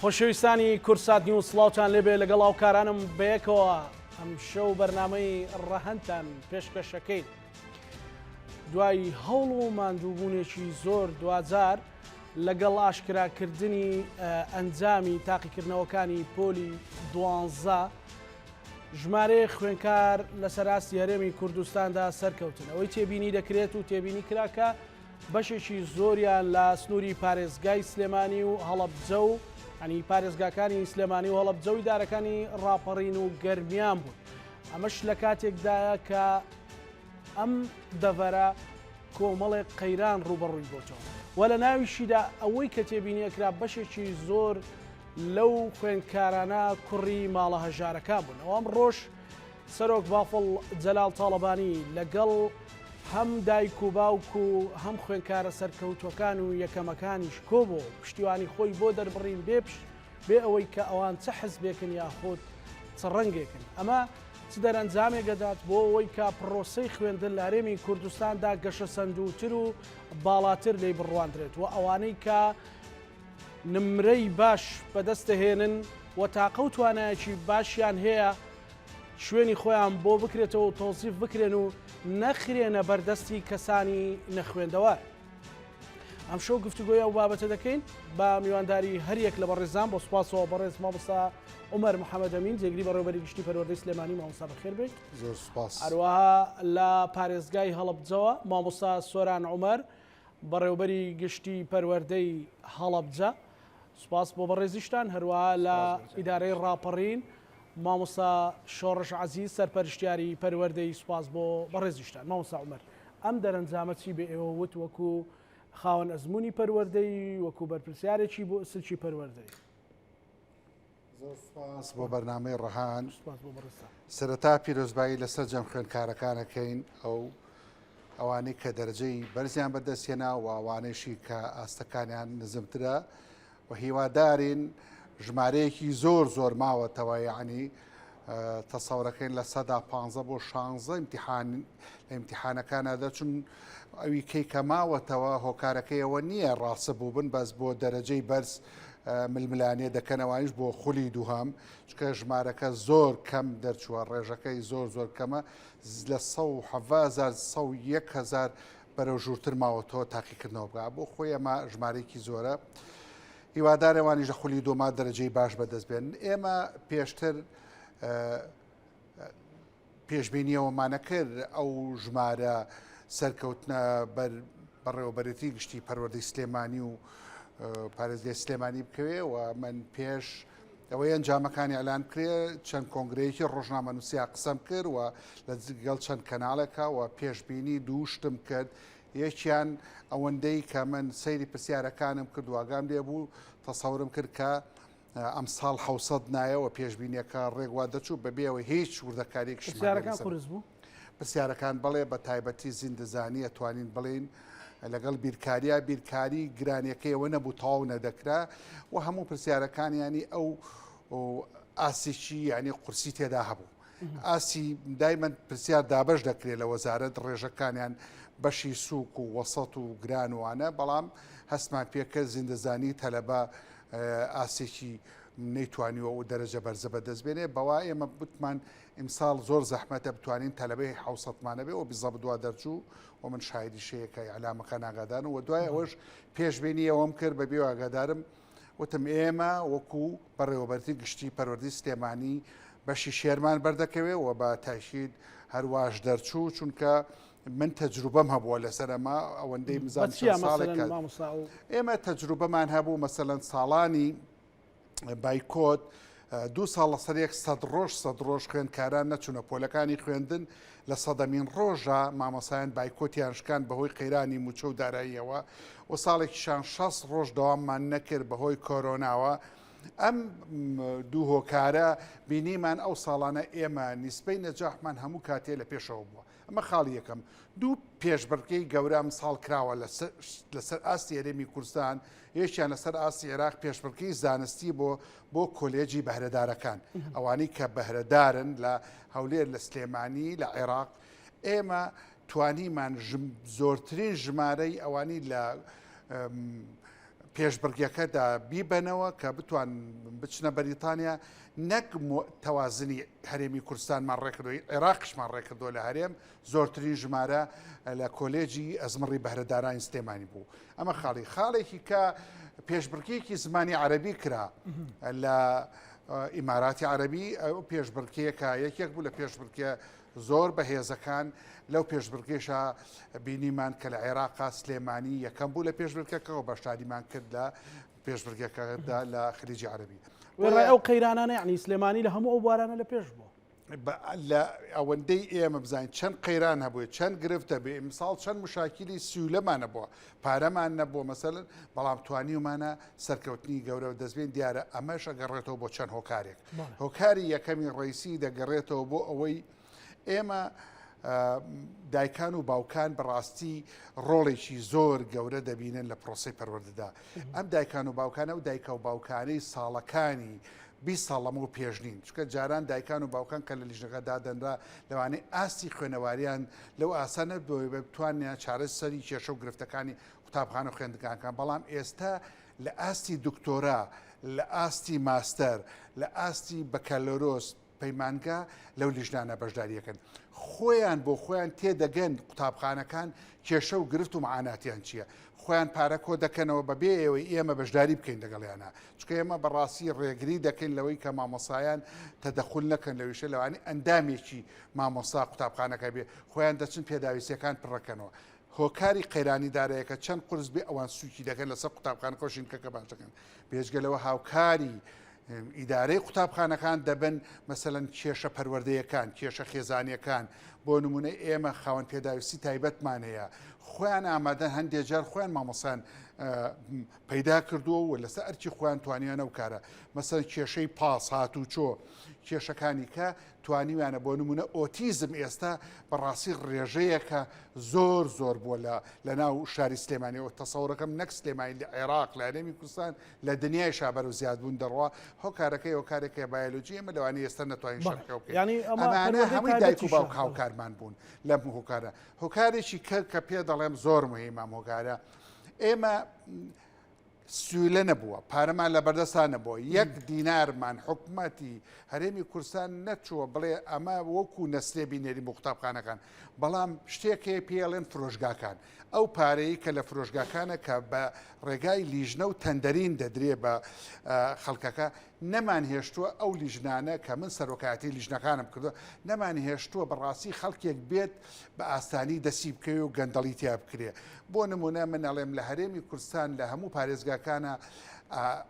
خۆشەویستانی کوردسات نیوز سڵاوتان لێبێ لەگەڵ هاوکارانم بەیەکەوە ئەمشەو بەرنامەی ڕەهەندتان پێشکەشەکەین دوای هەوڵ و ماندووبوونێکی زۆر دواجار لەگەڵ ئاشکراکردنی ئەنجامی تاقیکردنەوەکانی پۆلی دوانزە ژمارەیەک خوێنکار لەسەر ئاستی هەرێمی کوردستاندا سەرکەوتن ئەوەی تێبینی دەکرێت و تێبینی کرا کە بەشێکی زۆریان لە سنووری پارێزگای سلێمانی و هەڵەبجە و ئەنی پارێزگاکانی سلێمانی و هەڵەبجە و ئیدارەکانی ڕاپەڕین و گەرمیان بوون. ئەمەش لە کاتێکدایە کە ئەم دەڤەرە کۆمەڵێک قەیران ڕووبەڕووی بۆتەوە و لە ناویشیدا ئەوەی کە تێبینیەکرا بەشێکی زۆر لەو خوێندکارانە کوڕی ماڵە هەژارەکان بوون. ئەو ئەمڕۆش سەرۆک بافڵ جەلال تاڵەبانی لەگەڵ هەم دایک و باوک و هەم خوێندکارە سەرکەوتووەکان و یەکەمەکانیش کۆبۆوە و پشتیوانی خۆی بۆ دەربڕین بێ بێ ئەوەی کە ئەوان چ حزبێکن یاخود چ ڕەنگێکن. ئەمە چ دەرەنجامێک دەدات بۆ ئەوەی کە پڕۆسەی خوێندن لە هەرێمی کوردستاندا گەشەسەندووتر و باڵاتر لێی بڕواندرێت و ئەوانەی کە نمرەی باش بەدەست دەهێنن و تاقە و توانایەکی باشیان هەیە شوێنی خۆیان بۆ بکرێتەوە و تەوزیف بکرێن و نەخرێنە بەردەستی کەسانی نەخوێندەوار. ئەمشەو گفتوگۆی ئەو بابەتە دەکەین بە میوانداری هەریەک لە بەڕێزان بۆ سوپاسەوە بەڕێز مامۆستا عومەر محەمەد ئەمین جێگری بەڕێوەبەری گشتی پەروەردەی سلێمانی مامۆستا بەخێر بێیت. زۆر سوپاس. هەروەها لە پارێزگای هەڵەبجەوە مامۆستا سۆران عومەر بەڕێوبەری گشتی پەروەردەی هەڵەبجە سوپاس بۆ بەڕێزیشتان هەروەها لە ئیدارەی ڕاپەڕین مامۆستا شۆڕش عەزیز سەرپەرشتیاری پەروەردەی سوپاس بۆ بەڕێزیشتان مامۆستا عومەر ئەم دەرەنجامە چی بە ئێوە وت وەکو خاوەن ئەزموونی پەروەردەی وەکو بەرپرسیارێکی بۆ سلکی پەروەردەی؟ زۆر سوپاس بۆ بەرنامەی ڕەهان. سەرەتا پیرۆزبایی لە سەرجەم خوێندکارەکانەکەین ئەو ئەوانەی کە دەرەجەی بەرزیان بەدەستهێنا و ئەوانەیشی کە ئاستەکانیان نزمترە و هیوادارین ژمارەیەکی زۆر زۆر ماوەتەوە یعنی تەسەورەکەین لە سەدا پ بۆ شانزە امتحان لە امتحانەکانە دەچون ئەوی کەی کە ماوەتەوە هۆکارەکەیەوە نییە ڕاستە بووبن بەس بۆ دەرەجەی بەرز ململانێ دەکەن ئەوانیش بۆ خولی دووهەم چکە ژمارەکە زۆر کەم دەرچووە ڕێژەکەی زۆر زۆر کەمە لە 1970 هزار بەرەو ژوورتر ماوەتەوە تاقیکردنەوە بکە بۆ خۆی ئەمە ژمارەیەکی زۆرە هیوادارەوانیش لە خولی دۆما دەرەجەی باش بەدەست بێن ئێمە پێشتر پێشبینی ئەوەمانە کرد ئەو ژمارە سەرکەوتنە بەر بەڕێوەبەرێتی گشتی پەروەردەی سلێمانی و پارێزگای سلێمانی بکەوێ و من پێش ئەوەی ئەنجامەکانی ئەلان بکرێ چەند کۆنگرەیەکی ڕۆژنامەنووسیا قسەم کرد و لەگەڵ چەند کەناڵێکە و پێشبینی دوو شتم کرد یەکیان ئەوەندەی کە من سەیری پرسیارەکانم کرد واگام لێ بوو تەسەورم کرد کە ئەمساڵ حەوسەد نایەوە پێشبینیەکە ڕێک وا دەچوو بەبێ ئەوەی هیچ وردەکاریەکیشمان لێ پرسیارەکان لەسەر قورس بوو؟ پرسیارەکان بەڵێ بە تایبەتی زیندەزانی ئەتوانین بڵێین لەگەڵ بیرکاریا بیرکاری گرانیەکەی ئەوە نەبوو تەواو نەدەکرا و هەموو پرسیارەکانیانی ئەو ئاسێکی یعنی قورسی تێدا هەبوو ئاسی دایمەن پرسیار دابەش دەکرێت لە وەزارەت ڕێژەکانیان بەشی سووک و وەسەت و گران وانە بەڵام هەستمان پێکرد زیندەزانی تەلەبە ئاستێکی نەیتوانیوە ئەو دەرەجە بەرزە بەدەست بێنێ بەوا ئێمە بتمان ئیمساڵ زۆر زەحمەتە بتوانین تەلەبەی حوسەتمانە بێ و بزەبت دوا دەرچوو و من شایدی شەیەکە ئەلامەکان ئاگادان و دوای ئەوەش پێشبینی ئەوەم کرد بە بێ ئاگادارم وتم ئێمە وەکو بەڕێوەبەرتی گشتی پەروەردەی سلێمانی بەشی شێرمان بەردەکەوێ و بە تاکید هەرواش دەرچوو چونکە من تەجروبەم هەبووە لەسەر ئەمە ئەوەندەی مزان ساڵێک ئێمە تەجروبەمان هەبوو مەسەلەن ساڵانی بایکۆت دوو ساڵ لەسەر یەک سەد ڕۆژ سەد ڕۆژ خوێندکاران نەچوونە پۆلەکانی خوێندن لە سەدەمین ڕۆژە مامۆسایان بایکۆتیان شکان بەهۆی قەیرانی موچە و داراییەوە و ساڵێکیشان 6 ڕۆژ دەواممان نەکرد بەهۆی کۆرۆناوە ئەم دوو هۆکارە بینیمان ئەو ساڵانە ئێمە نیسبەی نەجاحمان هەموو کاتێ لە پێشەوە بووە ئەمە خاڵی یەکەم. دوو پێشبڕکێی گەورە ئەمساڵ کراوە لەسەر ئاستی هەرێمی کوردستان، یەکیان لەسەر ئاستی عێراق پێشبڕکێی زانستی بۆ بۆ کۆلێجی بەهرەدارەکان، ئەوانەی کە بەهرەدارن لە هەولێر، لە سلێمانی، لە عێراق، ئێمە توانیمان زۆرترین ژمارەی ئەوانەی لە. پێشبڕکێکەدا بیبەنەوە کە بتوان بچنە بەریتانیا نەک تەوازنی هەرێمی کوردستانمان ڕێکردووی عێراقشمان ڕێکردووە لە هەرێم زۆرترین ژمارە لە کۆلێجی ئەزمڕی بەهرەدارانی سلێمانی بوو ئەمە خاڵی خاڵێکی کە پێشبڕکێکی زمانی عەربی کرا لە ئیماراتی عەربی ئەو پێشبڕکێکە یەکێک بوو لە پێشبڕکێ زۆر بەهێزەکان لەو پێشبڕکێشا بینیمان کە لە عێراقا سلێمانی یەکەم بوو لە پێشبرکەکەەوە بەشداریمان کرد لە پێشبرکەکەدا لە خلیجی عەربی. وێڕای ئەو قەیرانانە یعنی سلێمانی لە هەموو ئەو بوارانە لە پێش بووە. لە ئەوەندەی ئێمە بزانین چەند قەیران هەبووێت چەند گرفتە بێ ئیمساڵ چەند مشاکیلی سیولەمان نەبووە پارەمان نەبووە مەسەلەن بەڵام توانیومانە سەرکەوتنی گەورە دەستبێن دیارە ئەمەش ئەگەڕێتەوە بۆ چەند هۆکارێک هۆکاری یەکەمی ڕیسی دەگەڕێتەوە بۆ ئەوەی ئێمە دایکان و باوکان بەڕاستی ڕۆڵێکی زۆر گەورە دەبینن لە پرۆسی پەروەردەدا ئەم دایکان و باوکانە و دایکە و باوکانەی ساڵەکانی 20 ساڵ لەمەوە پێش نین چکە جاران دایکان و باوکان کە لە لیژنەکە دادەنرا لەوانەیە ئاستی خوێنەواریان لەو ئاسا نەبووە بتوانیان چارەسەری کێشە و گرفتەکانی قوتابخانە و خوێندنگاکان بەڵام ئێستا لە ئاستی دکتۆرا لە ئاستی ماستەر لە ئاستی بەکالۆرۆس پەیمانگا لەو لیژنانە بەشداریەکەن خۆیان بۆ خۆیان تێدەگەن قوتابخانەکان کێشە و گرفت و معاناتیان چییە خۆیان پارە کۆ دەکەنەوە بەبێ ئەوەی ئێمە بەشداری بکەین لەگەڵیانە چونکە ئێمە بەڕاستی ڕێگری دەکەین لەوەی کە مامۆسایان تەدەخول نەکەن لەویشە لەوانی ئەندامێکی مامۆستا قوتابخانەکە بێ خۆیان دەچن پێداویستیەکان پڕەکەنەوە هۆکاری قەیرانی دارایەکە چەند قورس بێ ئەوان سوکی دەکەن لەسەر قوتابخانەکە و ژینکەکە باش دەکەن بێجگە لەوە هاوکاری ئیدارەی قوتابخانەکان دەبن مەسەلەن کێشە پەروەردەیەکان کێشە خێزانیەکان بۆ نمونە ئێمە خاوەن پێداویستی تایبەتمان هەیە خۆیان ئامادەن هەندێک جار خۆیان مامۆسان پەیدا کردووە و لەسەر ئەرکی خۆیان توانیانە و کارە مەسەر کێشەی پاس هاتوچۆ کێشەکانی کە توانیویانە بۆ نمونە ئۆتیزم ئێستا بەڕاستی ڕێژەیەکە زۆر زۆر بووە لە لە ناو شاری سلێمانی و تەسەورەکەم نەک سلێمانی لە عێراق لە هەرێمی کوردستان لە دنیایشا بەرەو زیادبوون دەڕوا، هۆکارەکەی هۆکارێکە بایۆلۆجی ئێمە لەوانەیە ئێستا نەتوانین شەرحی بکەین. یانی ئەمە ئەمانە پەروەردەی هەمووی دایک و تایبەتیشە. باوک هاوکارمان بوون لەم هۆکارە. هۆکارێکی کە کە پێ دەڵێم زۆر مهمە ئەم هۆکارە ئێمە سویلە نەبووە پارەمان لە بەردەستا نەبووە یەک دینارمان حکومەتی هەرێمی کوردستان نەچووە بڵێ ئەمە وەکو نەسرێ بینێری بۆ قوتابخانەکان بەڵام شتێک هەیە پێڵێن فرۆشگاکان ئەو پارەی کە لە فرۆشگاکانە کە بە ڕێگای لیژنە و تەندەرین دەدرێ بە خەڵکەکە نەمان هێشتووە ئەو لیژنانە کە من سەرۆکایەتی لیژنەکانم کردووە نەمان هێشتووە بەڕاستی خەڵکێک بێت بە ئاسانی دەسی بکەوێ و گەندەڵی تیا بکرێ بۆ نمونە من ئەڵێم لە هەرێمی کوردستان لە هەموو پارێزگاکانە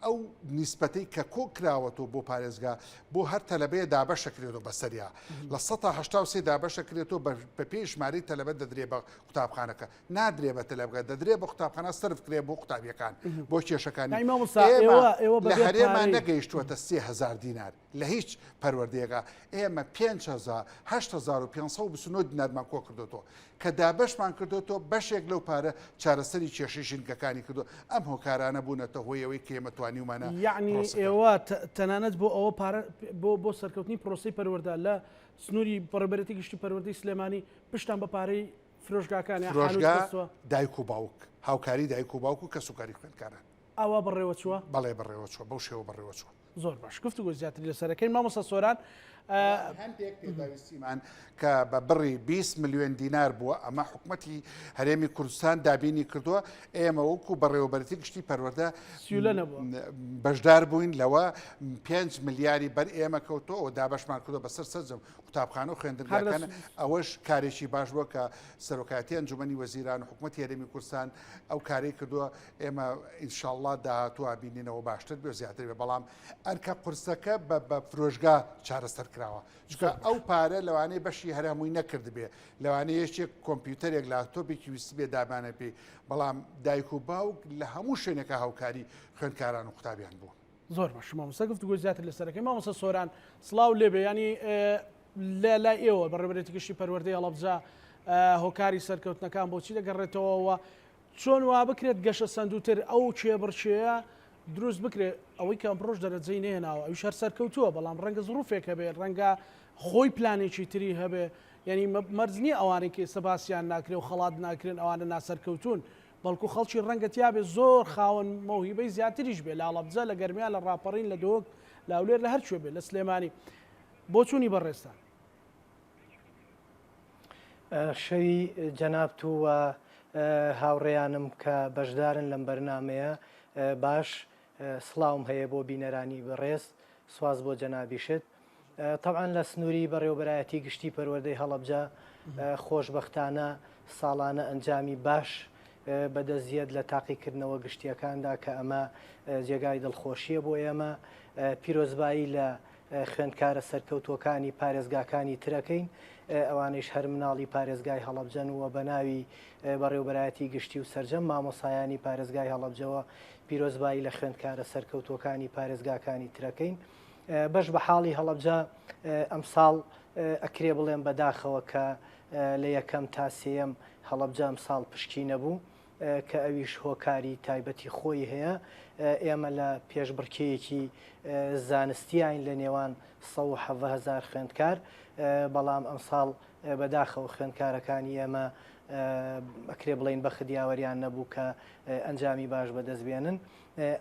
ئەو نیسبەتەی کە کۆ کراوەتەوە بۆ پارێزگا بۆ هەر تەلەبەیە دابەشەکرێتەوە بەسەریا 80% دابەشەکرێتەوە بە پێی ژمارەی تەلەبە دەدرێ بە قوتابخانەکە نادرێ بە تەلەبگە دەدرێ بە قوتابخانە سەرف کرێ بۆ قوتابیەکان بۆ کێشەکانی ئێمە لە هەرێمان نەگەیشتووەتە 3000 دینار لە هیچ پەروەردەیەکە ئێمە 5000 8529 دینارمان کۆ کردوتەوە کە دابەشمان کردوتەوە بەشێک لەو پارە چارەسەری کێشەی ژینگەکانی کردو ئەم هۆکارانە بوونەتە هۆی ئەوەی کە ئێمە توانیومانە یعنی ئێوە تەنانەت بۆ ئەوە پارە بۆ بۆ سەرکەوتنی پرۆسی پەروەردە لە سنووری بەڕێوەبەرێتی گشتی پەروەردەی سلێمانی پشتان بە پارەی فرۆشگاکان یان حانوت فرۆشگا بەستووە؟ دایک و باوک هاوکاری دایک و باوک و کەسوکاری خوێندکاران. ئاوا بەڕێوە چووە؟ بەڵێ بەڕێوە چووە، بەو شێوە بەڕێوە چووە. زۆر باش گفتوگۆی زیاتری لەسەر ئەکەین مامۆستا سۆران. بەڵام هەندێک پێداویستیمان کە بە بڕی 20 ملیۆن دینار بووە ئەمە حکومەتی هەرێمی کوردستان دابینی کردووە ئێمە وەکو بەڕێوەبەرێتی گشتی پەروەردە سیولە نەبووە. بەشدار بووین لەوە 5 ملیاری بەر ئێمە کەوتەوە و دابەشمان کردووە بەسەر سەرجەم قوتابخانە و خوێندنگاکان ئەوەش کارێکی باش بووە کە سەرۆکایەتی ئەنجومەنی وەزیران و حکومەتی هەرێمی کوردستان ئەو کارەی کردووە ئێمە ئینشاڵڵا داهاتووە بینینەوە باشتر بێ زیاتر بێ بەڵام ئەرکە قورسەکە بە بە فرۆشگا چارەسەر کراوە چونکە ئەو پارە لەوانەیە بەشی هەر هەمووی نەکردبێ لەوانەیە یەکێک کۆمپیوتەرێک لاپتۆپێکی ویستبێ دابانە پێی بەڵام دایک و باوک لە هەموو شوێنێکە هاوکاری خوێندکاران و قوتابیان بوون. زۆر باش مامۆستا گفتوگۆی زیاتر لەسەرەکەی مامۆستا سۆران سڵاو لێبێ ینی لە لای ئێوە بەڕێوەبەرێتی گشتی پەروەردەی هەڵەبجە هۆکاری سەرکەوتنەکان بۆچی دەگەڕێتەوەەوە چۆن وا بکرێت گەشە سندوتر ئەو کێبڕکێیە دروست بکرێت ئەوەی کە ئەمڕۆژ دەرەجەی نێناوە ئەویش هەر سەرکەوتووە بەڵام ڕەنگە زڕوفێک هەبێ ڕەنگە خۆی پلانێکی تری هەبێ یعنی مەرج نییە ئەوانەی کە ئێستا باسیان ناکرێ و خەڵات ناکرێن ئەوانە ناسەرکەوتون. بەڵکو خەڵکی ڕەنگە تیابێ زۆر خاوەن مەوهیبەی زیاتریش بێ لە هەڵەبجە لە گەرمیان لە ڕاپەڕین لە دهۆک لە هەولێر لە هەر کوێ بێ لە سلێمانی بۆچوونی بەڕێزتان. شەوی جەنابت و هاوڕێیانم کە بەشدارن لەم بەرنامەیە باش سڵاوم هەیە بۆ بینەرانی بەڕێز سواز بۆ جەنابیشت تەبعەن لە سنووری بەڕێوەبەرایەتی گشتی پەروەردەی هەڵەبجە خۆشبەختانە ساڵانە ئەنجامی باش بەدەستیەت لە تاقیکردنەوە گشتیەکاندا کە ئەمە جێگای دڵخۆشیە بۆ ئێمە پیرۆزبایی لە خوێندکارە سەرکەوتووەکانی پارێزگاکانی ترەکەین ئەوانەیش هەر مناڵی پارێزگای هەڵەبجەن و بە ناوی بەڕێوبەرایەتی گشتی و سەرجەم مامۆسایانی پارێزگای هەڵەبجەوە پیرۆزبایی لە خوێندکارە سەرکەوتووەکانی پارێزگاکانی ترەکەین. بەش بە حاڵی هەڵەبجە ئەمساڵ ئەکرێ بڵێم بەداخەوە کە لە یەکەم تا سێیەم هەڵەبجە ئەمساڵ پشکی نەبوو کە ئەویش هۆکاری تایبەتی خۆی هەیە ئێمە لە پێشبڕکێیەکی زانستیین لە نێوان 117 هزار خوێندکار بەڵام ئەمساڵ بەداخەوە خوێندکارەکانی ئێمە ئەکرێ بڵین بەخت یاوەریان نەبوو کە ئەنجامی باش بەدەست بێنن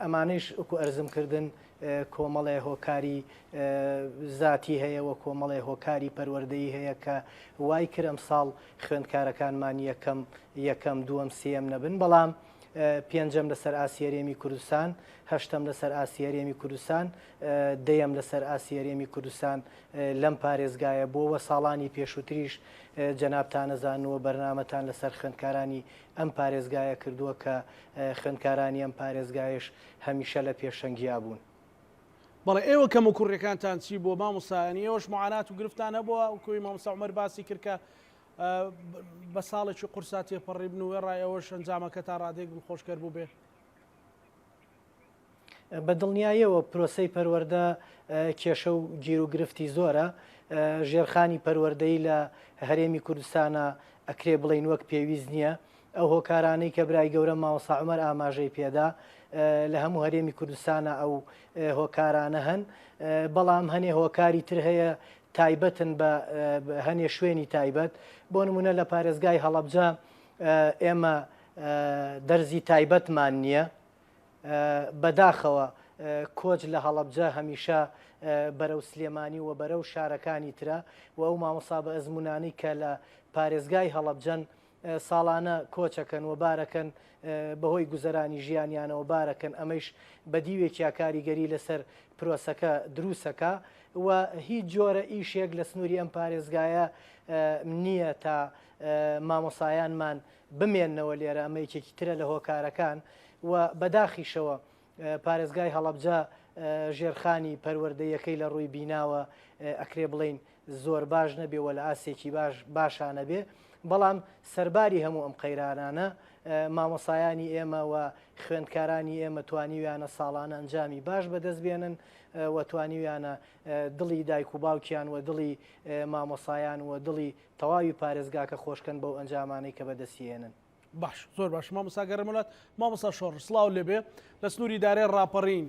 ئەمانەیش وەکو ئەرزم کردن کۆمەڵێ هۆکاری زاتی هەیە و کۆمەڵێ هۆکاری پەروەردەیی هەیە کە وای کرد ئەمساڵ خوێندکارەکانمان یەکەم یەکەم دووەم سێیەم نەبن بەڵام پێنجەم لەسەر ئاستی هەرێمی کوردستان هەشتەم لەسەر ئاستی هەرێمی کوردستان دەیەم لەسەر ئاستی هەرێمی کوردستان لەم پارێزگایە بۆوە ساڵانی پێشووتریش جەنابتانەزانن و بەرنامەتان لەسەر خوێندکارانی ئەم پارێزگایە کردووە کە خوێندکارانی ئەم پارێزگایەش هەمیشە لە پێشەنگیا بوون. بەڵێ ئێوە کەموکوڕیەکانتان چی بووە مامۆستا یانی ئێوەش معانات و گرفتان هەبووە وەکوی مامۆستا عومەر باسی کرد کە بە ساڵێکی قورسا تێپەڕیبن و وێڕای ئەوەش ئەنجامەکە تا ڕادەیەک دڵخۆشکەر بووبێ؟ بە دڵنیاییەوە پرۆسەی پەروەردە کێشە و گیروگرفتی زۆرە، ژێرخانی پەروەردەیی لە هەرێمی کوردستانا ئەکرێ بڵێین وەک پێویست نییە، ئەو هۆکارانەی کە برای گەورەم مامۆستا عومەر ئاماژەی پێدا لە هەموو هەرێمی کوردستانا ئەو هۆکارانە هەن، بەڵام هەنێ هۆکاری تر هەیە تایبەتن بە هەنێ شوێنی تایبەت، بۆ نمونە لە پارێزگای هەڵەبجە ئێمە دەرزی تایبەتمان نییە، بەداخەوە کۆچ لە هەڵەبجە هەمیشە بەرەو سلێمانی و بەرەو شارەکانی ترە و ئەو مامۆستا بە ئەزموونانەی کە لە پارێزگای هەڵەبجەن ساڵانە کۆچەکەن و بارەکەن بەهۆی گوزەرانی ژیانیانەوە بارەکەن ئەمەیش بە دیوێکیا کاریگەری لەسەر پرۆسەکە دروسەکە و هیچ جۆرە ئیشێک لە سنووری ئەم پارێزگایە نییە تا مامۆسایانمان بمێننەوە لێرە ئەمە یەکێکی ترە لە هۆکارەکان و بەداخیشەوە پارێزگای هەڵەبجە ژێرخانی پەروەردەیەکەی لە ڕووی بیناوە ئەکرێ بڵین زۆر باش نەبێ و لە ئاستێکی باش باشا نەبێ بەڵام سەرباری هەموو ئەم قەیرانانە مامۆسایانی ئێمە و خوێندکارانی ئێمە توانیویانە ساڵانە ئەنجامی باش بەدەست بێنن و توانیویانە دڵی دایک و باوکیان و دڵی مامۆسایان و دڵی تەواوی پارێزگاکە خۆشکەن بەو ئەنجامانەی کە بەدەستی هێنن. باش زۆر باش مامۆستا گەرمولات مامۆستا شۆڕش سڵاو لێبێ لە سنووری دارێ ڕاپەڕین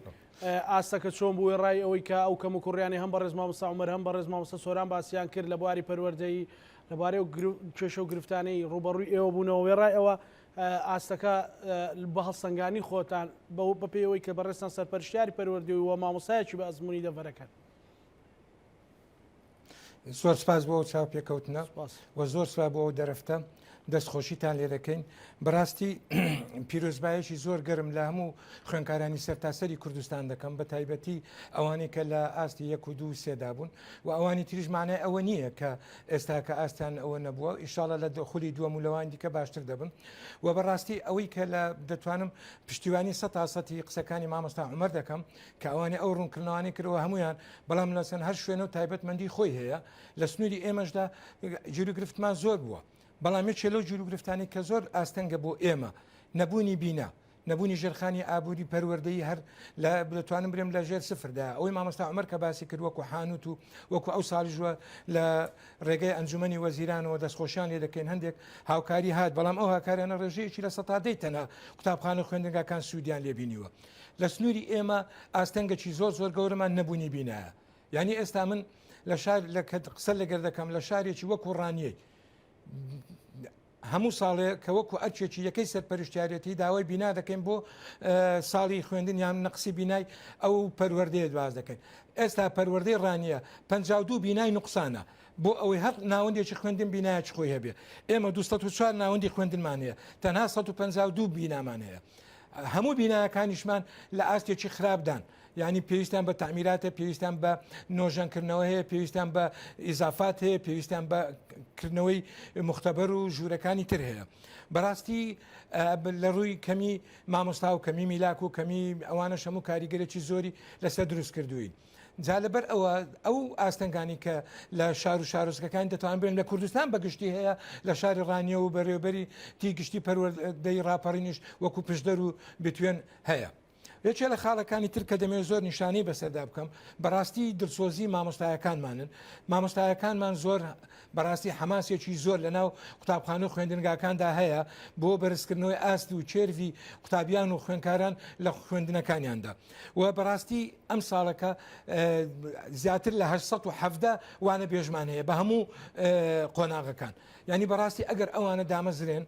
ئاستەکە چۆن بوو ڕای ئەوەی کە ئەو کەم و کوڕیانی هەم بەڕێز مامۆستا عمر هەم بەڕێز مامۆستا سۆران باسییان کرد لە بواری پەروەردەیی لە بارەی و کێشە و گرفتانەی ڕوبەڕووی ئێوە بوونەوە وێڕای ئەوە ئاستەکە بە هەڵسەنگانی خۆتان بە پێوەی کە بەڕێزتان سەرپەرشتیاری پەروەردەی و مامۆسایەکی بە ئەزمموی دەڤەرەکەن. زۆر سپاس بۆ ئەو چاوپێکەوتنە و زۆر سپاس بۆ ئەو دەرفتە دەستخۆشیتان لێ دەکەین بەڕاستی پیرۆزبایەکی زۆر گەرم لە هەموو خوێنکارانی سەرتاسەری کوردستان دەکەم بە تایبەتی ئەوانەی کە لە ئاستی یەک و دوو سێدا بوون و ئەوانی تریش مانای ئەوە نییە کە ئێستا کە ئاستیان ئەوە نەبووە ئیشاڵە لە خولی دووەم و لەوان دیکە باشتر دەبن و بەڕاستی ئەوەی کە لە دەتوانم پشتیوانی سە تا سەتی قسەکانی مامۆستا عمر دەکەم کە ئەوانی ئەو ڕوونکردنەوانەی کردەوە هەمویان بەڵام لەسەن هەر شوێنە و تایبەتمەندی خۆی هەیە لە سنووری ئێمەشدا گیروگرفتمان زۆر بووە بەڵام یەکێ لەو گیروگرفتانی کە زۆر ئاستەنگە بۆ ئێمە نەبوونی بینا نەبوونی ژێرخانی ئابووری پەروەردەی هەر لە دەتوانم برێم لە ژێر سفردا ئەوەی مامۆستا عمر کە باسی کرد وەکو حانوت و وەکو ئەو ساڵیژوە لە ڕێگەی ئەنجومەنی وەزیرانەوە دەستخۆشیان لێ دەکەین هەندێک هاوکاری هات بەڵام ئەو هاکاریانە ڕێژەیەکی لە سەتا دەی تەنها قوتابخانە خوێندنگاکان سوودیان لێبینیوە لە سنووری ئێمە ئاستەنگەکی زۆر زۆر گەورەمان نەبوونی بینایە یعنی ئێستا من لە شار لە قسە لەگەر دەکەم لە شارێکی وەکو ڕانیەی. هەموو ساڵێ کە وەکو ئەرکێکی یەکەی سەرپەرشتیارێتی داوای بینا دەکەین بۆ ساڵی خوێندن یان نەقسی بینای ئەو پەروەردەیە دواز دەکەین ئێستا پەروەردەی ڕانیە 52 بینای نوقسانە بۆ ئەوەی هەر ناوەندێکی خوێندن بینایەکی خۆی هەبێ ئێمە 204 ناوەندی خوێندنمان هەیە تەنها 152 بینامان هەیە هەموو بینایەکانیشمان لە ئاستێکی خراپدان یانی پێویستیان بە تەعمیراتە، پێویستیان بە نۆژەنکردنەوە هەیە، پێویستیان بە ئیزافات هەیە، پێویستیان بە کردنەوەی مختبەر و ژوورەکانی تر هەیە. بەڕاستی لە ڕووی کەمی مامۆستا و کەمی میلاک و کەمی ئەوانەش هەموو کاریگەرێکی زۆری لەسەر دروست کردوین. جا لەبەر ئەوە ئەو ئاستەنگانی کە لە شار و شارۆچکەکان دەتوان بێن لە کوردستان بەگشتی هەیە لە شاری ڕانیە و بەرێوبەری تی گشتی پەروەردەی ڕاپەڕینیش وەکو پشدەر و بتوێن هەیە. یەکێ لە خاڵەکانی تر کە دەمەوێت زۆر نیشانەی بەسەردا بکەم بەڕاستی دڵسۆزی مامۆستایەکانمانن مامۆستایەکانمان زۆر بەڕاستی حەماسێکی زۆر لە ناو قوتابخانە و خوێندنگاکاندا هەیە بۆ بەرزکردنەوەی ئاست و curve ی قوتابیان و خوێنکاران لە خوێندنەکانیاندا و بەڕاستی ئەم ساڵەکە زیاتر لە 1970 وانە بێژمان هەیە بە هەموو قۆناغەکان یعنی بەڕاستی ئەگەر ئەوانە دامەزرێن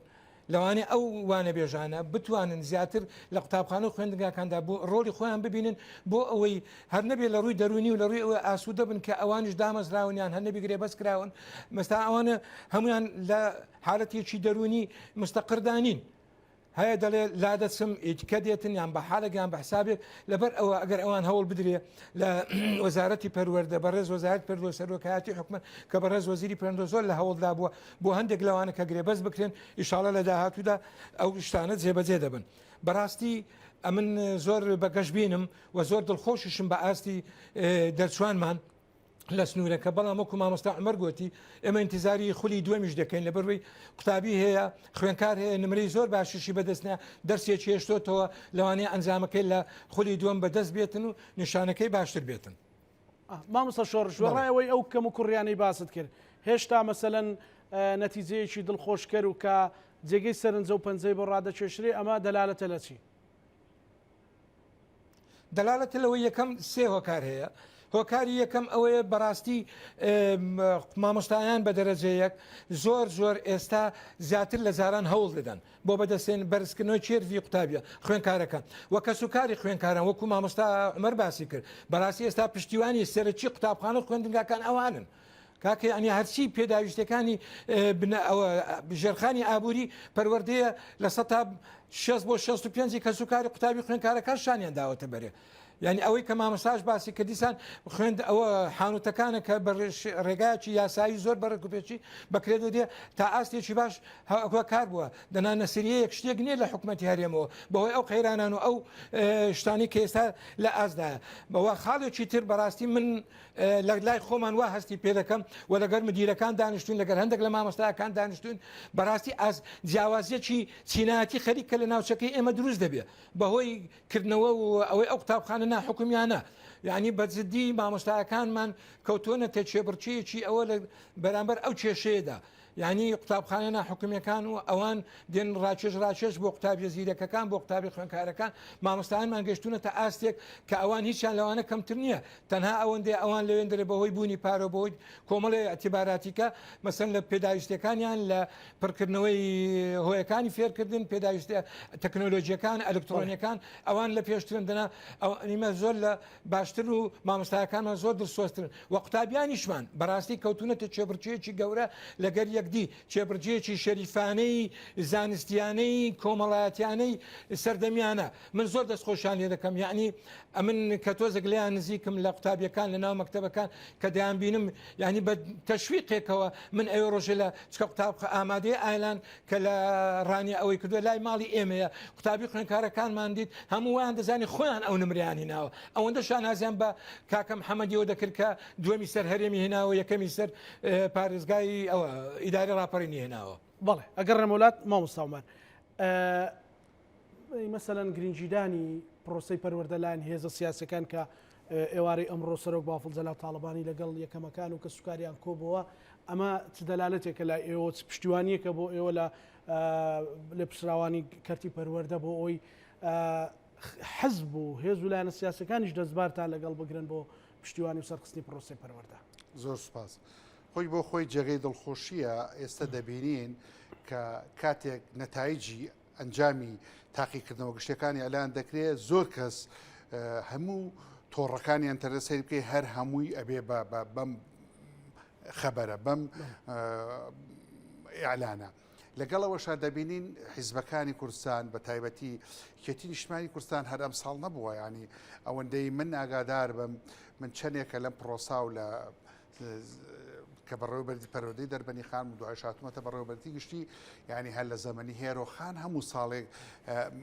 لەوانەیە ئەو وانەبێژانە بتوانن زیاتر لە قوتابخانە و خوێندنگاکاندا بۆ ڕۆڵی خۆیان ببینن بۆ ئەوەی هەر نەبێ لە ڕووی دەروونی و لە ڕووی ئەوە ئاسوودە بن کە ئەوانیش دامەزراون یان هەر نەبی گرێبەست کراون مەستا ئەوانە هەمویان لە حالەتێکی دەروونی مستەقردا نین. هەیە دەڵێ لادەچم ئیتکە دێتن یان بە حالێک یان بە حسابێک لەبەر ئەوە ئەگەر ئەوان هەوڵ بدرێ لە وەزارەتی پەروەردە بەڕێز وەزارەت پەروەردە سەرۆکایەتی حکومەت کە بەڕێز وەزیری پەروەردە زۆر لە هەوڵدا بووە بۆ هەندێک لەوانە کە گرێبەست بکرێن ئیشاڵە لە داهاتوودا ئەو شتانە جێبەجێ دەبن بەڕاستی ئەمن زۆر بە گەشببینم و زۆر دڵخۆشیشم بە ئاستی دەرچوانمان لە سنوورەکە بەڵام وەکو مامۆستا عمر گوتی ئێمە انتظاری خولی دووەمیش دەکەین لە بەروی قوتابی هەیە خوێنکار هەیە نمرەی زۆر باشیشی بەدەستنا دەرسێکی هێشتۆتەوە لەوانەیە ئەنجامەکەی لە خولی دووەم بەدەست بێتن و نیشانەکەی باشتر بێتن. مامۆستا شۆڕش وێڕای ئەوەی ئەو کەم و کوڕیانەی باست کرد هێشتا مەسەلەن نەتیجەیەکی دڵخۆشکەر و کە جێگەی سەرنجە و پەنجەی بۆ ڕادەکێشرێ ئەمە دەلالەتە لە چی؟ دەلالەتە لەوەی یەکەم سێ هۆکار هەیە هۆکاری یەکەم ئەوەیە بەڕاستی مامۆستایان بە دەرەجەیەک زۆر زۆر ئێستا زیاتر لە جاران هەوڵ دەدەن بۆ بەدەستێن بەرزکردنەوەی curve ی قوتابیە خوێنکارەکان و کەسوکاری خوێنکاران وەکو مامۆستا عومەر باسی کرد بەڕاستی ئێستا پشتیوانی سەرەکی قوتابخانە و خوێندنگاکان ئەوانن کاکە یعنی هەرچی پێداویستەکانی ئەوە ژێرخانی ئابووری پەروەردەیە لە سە 6 بۆ 65 کەسوکاری قوتابی خوێنکارەکان شانیان داوەتە بەرێ یانی ئەوەی کە مامۆستاش باسی کرد دیسان خوێند ئەوە حانوتەکانە کە بە ڕێگایەکی یاسایی زۆر بە ڕێکوپێکی بەکرێ دەدرێ تا ئاستێکی باش کار بووە دەنا نەسریەیەک شتێک نییە لە حکومەتی هەرێمەوە بەهۆی ئەو قەیرانان و ئەو شتانی کە ئێستا لە ئاستدایە بەوە خاڵێکی تر بەڕاستی من لە لای خۆمان وا هەستی پێ دەکەم و لەگەر مدیرەکان دانیشتون لەگەر هەندێک لە مامۆستاکان دانیشتون بەڕاستی ئاز جیاوازیەکی چینایەتی خەریکە لە ناوچەکەی ئێمە دروست دەبێت بەهۆی کردنەوە و ئەوەی ئەو قوتابخانە ناحکومیانە یعنی بە جدی مامۆستاکانمان کەوتۆنەتە چێبڕچەیەکی ئەوە لە بەرامبەر ئەو کێشەیەدا یعنی قوتابخانە ناحکومیەکان و ئەوان دێن ڕاکێش ڕاکێش بۆ قوتابیە زیرەکەکان بۆ قوتابی خوێنکارەکان مامۆستایانمان گەشتونەتە ئاستێک کە ئەوان هیچیان لەوانە کەمتر نییە تەنها ئەوەندەی ئەوان لەوێندەرێ بەهۆی بوونی پارە بەهۆی کۆمەڵێ ئیعتیباراتیکە مەسەن لە پێداویستیەکانیان لە پڕکردنەوەی هۆیەکانی فێرکردن پێداویستە تەکنۆلۆژیەکان ئەلکترۆنیەکان ئەوان لە پێشترن دەنا ئەو زۆر لە باشتر و مامۆستاکانمان زۆر دڵسۆزترن و قوتابیانیشمان بەڕاستی کەوتونەتە چێبڕکێیەکی گەورە لەگەر یەکدی چێبڕکێیەکی شەریفانەی زانستیانەی کۆمەڵایەتیانەی سەردەمیانە من زۆر دەستخۆشیان لێ دەکەم یعنی ئەمن کە تۆزێک لێیان نزیکم لە قوتابیەکان لە ناو مەکتەبەکان کە دەیان بینم یعنی بە تەشویقێکەوە من ئەوێ ڕۆژێ لە چکە قوتاب ئامادەی ئایلان کە لە ڕانیە ئەوەی کردووە لای ماڵی ئێمەیە قوتابی خوێنکارەکانمان دیت هەموو وایان دەزانی خۆیان ئەو نمریانی ناوە ئەوەندە شانازیان بە کاکە محەممەدیەوە دەکرد کە دووەمی سەر هەرێمی هێناوە یەکەمی سەر پارێزگای ئەوە ئیداری ڕاپەڕینی هێناوە. بەڵێ ئەگەڕێمەوە لات مامۆستا عومەر مەسەلەن گرنگیدانی پرۆسەی پەروەردە لایەن هێزە سیاسەکان کە ئێوارەی ئەمڕۆ سەرۆک بافڵ جەلال تاڵەبانی لەگەڵ یەکەمەکان و کەسوکاریان کۆبەوە ئەمە چ دەلالەتێکە لای ئێوە چ پشتیوانیەکە بۆ ئێوە لە لێپرسراوانی کەرتی پەروەردە بۆ ئەوی حزب و هێز و لایەنە سیاسەکانیش دەستبارتان لەگەڵ بگرن بۆ پشتیوانی و سەرخستنی پرۆسەی پەروەردە. زۆر سوپاس. خۆی بۆ خۆی جێگەی دڵخۆشییە ئێستا دەبینین کە کاتێک نەتایجی ئەنجامی تاقیکردنەوە گشتەکانی ئەلان دەکرێت زۆر کەس هەموو تۆڕەکانی ئەتەرنێت سەیر بکەی هەر هەمووی ئەبێ بەم خەبەرە بەم ئیعلانە. لەگەڵ ئەوەشا دەبینین حیزبەکانی کوردستان بە تایبەتی یەکێتی نیشتمانی کوردستان هەر ئەم ساڵ نەبووە ینی ئەوەندەی من ئاگادار بم من چەندێکە لەم پرۆسا و لە کە بەڕێوەبەری پەروەردەی دەربەنی خان و دوایش هاتوومەتە بەڕێوەبەرتی گشتی یعنی هەر لە زەمەنی هێرۆ خان هەموو ساڵێک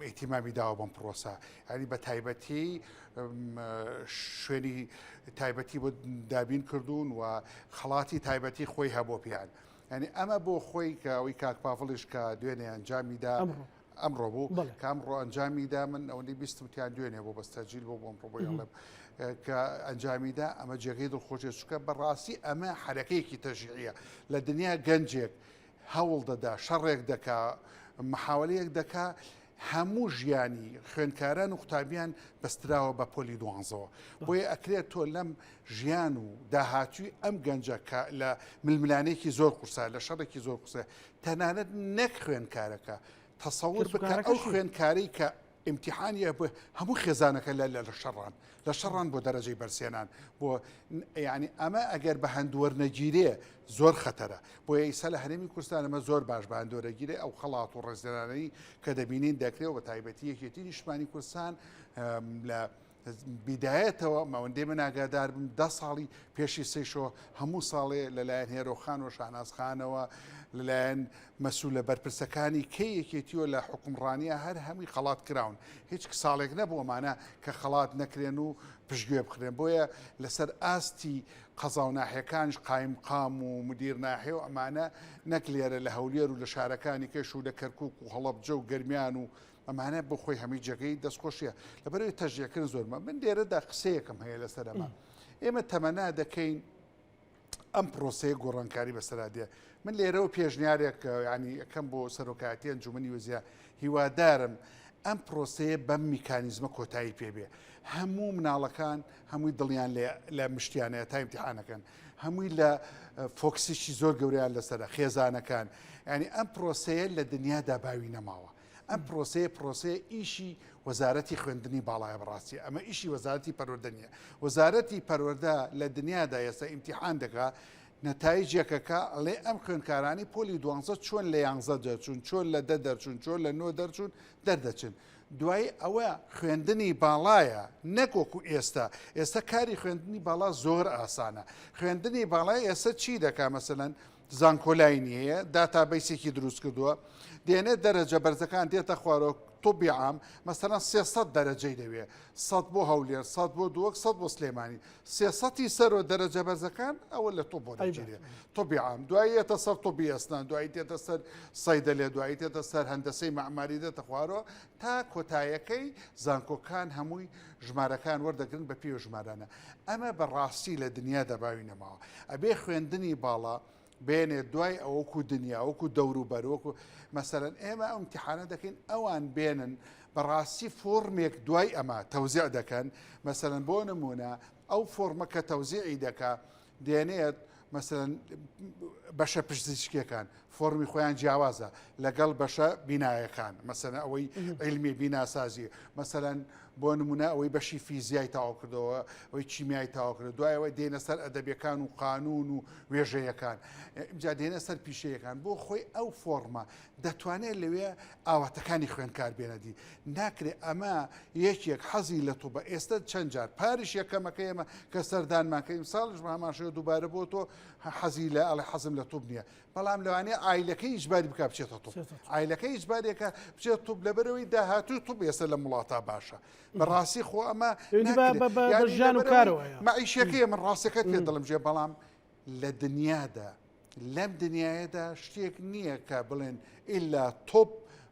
ئیتیمامی داوە بەم پرۆسە یعنی بە تایبەتی شوێنی تایبەتی بۆ دابین کردوون و خەڵاتی تایبەتی خۆی هەبوو پیان یعنی ئەمە بۆ خۆی کە ئەوەی کاک پاڤڵیش کە دوێنێ ئەنجامی دا ئەمڕۆ بوو کە ئەمڕۆ ئەنجامی دا من ئەوەندەی بیستم تیان دوێنێ بۆ بەس تەجیل بۆ بۆم ڕۆ بۆی ئەڵێم کە ئەنجامی دا ئەمە جێگەی دڵخۆشیە چونکە بەڕاستی ئەمە حەرەکەیەکی تەژیعیە لە دنیا گەنجێک هەوڵ دەدا شەڕێک دەکا محاولەیەک دەکا هەموو ژیانی خوێندکاران و قوتابیان بەستراوە بە پۆلی دوانزەوە بۆیە ئەکرێت تۆ لەم ژیان و داهاتوی ئەم گەنجە کە لە ململانێکی زۆر قورسە لە شەڕێکی زۆر قورسە تەنانەت نەک خوێندکارەکە تەسەور بکە ئەو خوێندکارەی کە ئیمتیحانی هەموو خێزانەکە لە لە شەڕان لە شەڕان بۆ دەرەجەی بەرزهێنان بۆ یعنی ئەمە ئەگەر بە هەند وەرنەگیرێ زۆر خەتەرە بۆیە ئیسا لە هەرێمی کوردستان ئەمە زۆر باش بە هەند وەرەگیرێ ئەو خەڵات و ڕێزلێنانەی کە دەبینین دەکرێ و بە تایبەتی یەکێتی نیشتمانی کوردستان لە بیدایەتەوە مەوەندەی من ئاگادار بم دە ساڵی پێشی سەیشەوە هەموو ساڵێ لەلایەن هێرۆخان و شاناز خانەوە لەلایەن مەسولە بەرپرسەکانی کەی یەکێتیەوە لە حکومڕانیە هەر هەمووی خەڵات کراون هیچ ساڵێک نەبوو ئەمانە کە خەڵات نەکرێن و پشتگوێ بخرێن بۆیە لەسەر ئاستی قەزا و ناحیەکانیش قایمقام و مدیر ناحیە و ئەمانە نەک لێرە لە هەولێر و لە شارەکانی کەش و لە کەرکک و هەڵەبجە و گەرمیان و ئەمانە بۆ خۆی هەمووی جێگەی دەستخۆشیە لەبەرەوەی تەشجیعکردن زۆرمە من لێرەدا قسەیەکم هەیە لەسەر ئەمە ئێمە تەمەنا دەکەین ئەم پرۆسەیە گۆڕانکاری بەسەرا دێ من لێرەوە پێشنیارێک ینی یەکەم بۆ سەرۆکایەتی ئەنجومەنی وەزیران هیوادارم ئەم پرۆسەیە بەم میکانیزمە کۆتایی پێبێ هەموو مناڵەکان هەمووی دڵیان لە مشتیانەیە تا ئیمتیحانەکەن هەمووی لە فۆکسێکی زۆر گەوریان لەسەرە خێزانەکان ینی ئەم پرۆسەیە لە دنیادا باوی نەماوە ئەم پرۆسەیە پرۆسەیە ئیشی وەزارەتی خوێندنی باڵایە بەڕاستی ئەمە ئیشی وەزارەتی پەروەردە نییە وەزارەتی پەروەردە لە دنیادا ئێستا ئیمتیحان دەکا نەتایجێکەکە ئەڵێ ئەم خوێندکارانی پۆلی دوانزە چۆن لە یانزە دەرچوون چۆن لە دە دەرچوون چۆن لە نۆ دەرچوون دەردەچن دوای ئەوە خوێندنی باڵایە نەک وەکو ئێستا ئێستا کاری خوێندنی باڵا زۆر ئاسانە خوێندنی باڵای ئێستا چی دەکا مەسەلەن زانکۆلاینی هەیە database ێکی دروست کردووە دێنێت دەرەجە بەرزەکان دێتە خوارەوە طبی عام مەسەلەن 300 دەرەجەی دەوێ 100 بۆ هەولێر 100 بۆ دووەک 100 بۆ سلێمانی 300 سەرۆ دەرەجە بەرزەکان ئەوە لە طب بۆ دەگیرێ طبی عام دوایی یەتە سەر طبی ئەسنان دوایی دێتە سەر صەیدەلێ دوایی دێتە سەر هەندەسەی مەعماری دێتە خوارەوە تا کۆتایەکەی زانکۆکان هەمووی ژمارەکان وەردەگرن بە پێی ژمارانە ئەمە بە ڕاستی لە دنیادا باوی نەماوە. ئەبێ خوێندنی باڵا بێنێت دوای ئەوە وەکو دنیا وەکو دەوروبەر وەکو مەسەلەن ئێمە ئەو امتحانە دەکەین ئەوان بێنن بەڕاستی فۆرمێک دوای ئەمە تەوزیع دەکەن مەسەلەن بۆ نمونە ئەو فۆرمە کە تەوزیعی دەکا دێنێت مەسەلەن بەشە پزیشکیەکان فۆرمی خۆیان جیاوازە لەگەڵ بەشە بینایەکان مەسەلەن ئەوەی علمی بیناسازی مەسەلەن بۆ نمونە ئەوەی بەشی فیزیای تاو کردەوە ئەوەی کیمیای تاو کرد دوایەوە دێنە سەر ئەدەبیەکان و قانون و وێژەیەکان ئینجا دێنە سەر پیشەیەکان بۆ خۆی ئەو فۆرمە دەتوانێت لەوێ ئاواتەکانی خوێندکار بێنەدی ناکرێ ئەمە یەکێک حەزی لە تۆبە ئێستا چەند جار پاریش یەکەمەکە ئێمە کە سەردانمان کە ئیمساڵش بە هەمان شێوە دووبارە بۆ تۆ حەزی لە ئەڵێ حەزم لە توب نییە بەڵام لەوانەیە ئایلەکەی ئیجباری بکا بچێتە توب ئایلەکەی ئیجبارێکە بچێت توب لەبەرەوەی داهاتوو توب ئێستا لە وڵاتا باشە بەڕاستی خۆ ئەمە ژیان و کارەوە مەعیشەکەی من ڕاستەکەت پێ دڵم ژێ بەڵام لە دنیادا لەم دنیایەدا شتێک نییە کە بڵێن ئیلا تۆپ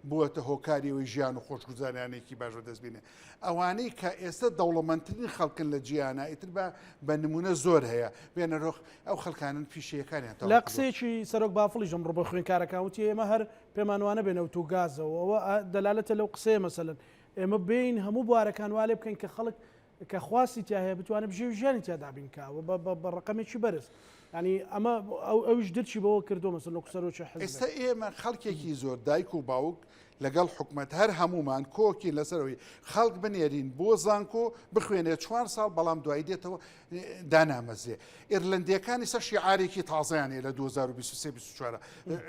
بووەتە هۆکاری ئەوەی ژیان و خۆشگوزارانێکی باش بەدەست بینێ ئەوانەی کە ئێستا دەوڵەمەندترین خەڵکن لە جیهانا ئیتر بە بە نمونە زۆر هەیە بێنە رۆخ ئەو خەڵکانن پیشەیەکانیان تەواو لە قسەیەکی سەرۆک بافڵیش ئەمڕۆ بۆ خوێندکارەکان وتی ئێمە هەر پێمان وانە بێ نەوت و گازەوە ئەوە دەلالەتە لەو قسەیە مەسەلەن ئێمە بێین هەموو بوارەکان وا لێ بکەین کە خەڵک. کە خواستی تیا هەیە بتوانێت بژێوی ژیانی تیا دابین کا و بە ڕقەمێکی بەرز ینی ئەمە ئەو ئەویش درچی بەوە کردو مەسەن وەکو سەرۆکی حزب ئێستا ئێمە خەڵکێکی زۆر دایک و باوک لەگەڵ حکومەت هەر هەمومان کۆکین لەسەرەوەی خەڵک بنێرین بۆ زانکۆ بخوێنێ چوار ساڵ بەڵام دوایی دێتەوە دانامەزرێ ئیرلندیەکانی سەر شیعارێکی تازەیان هەیە لە 2023 24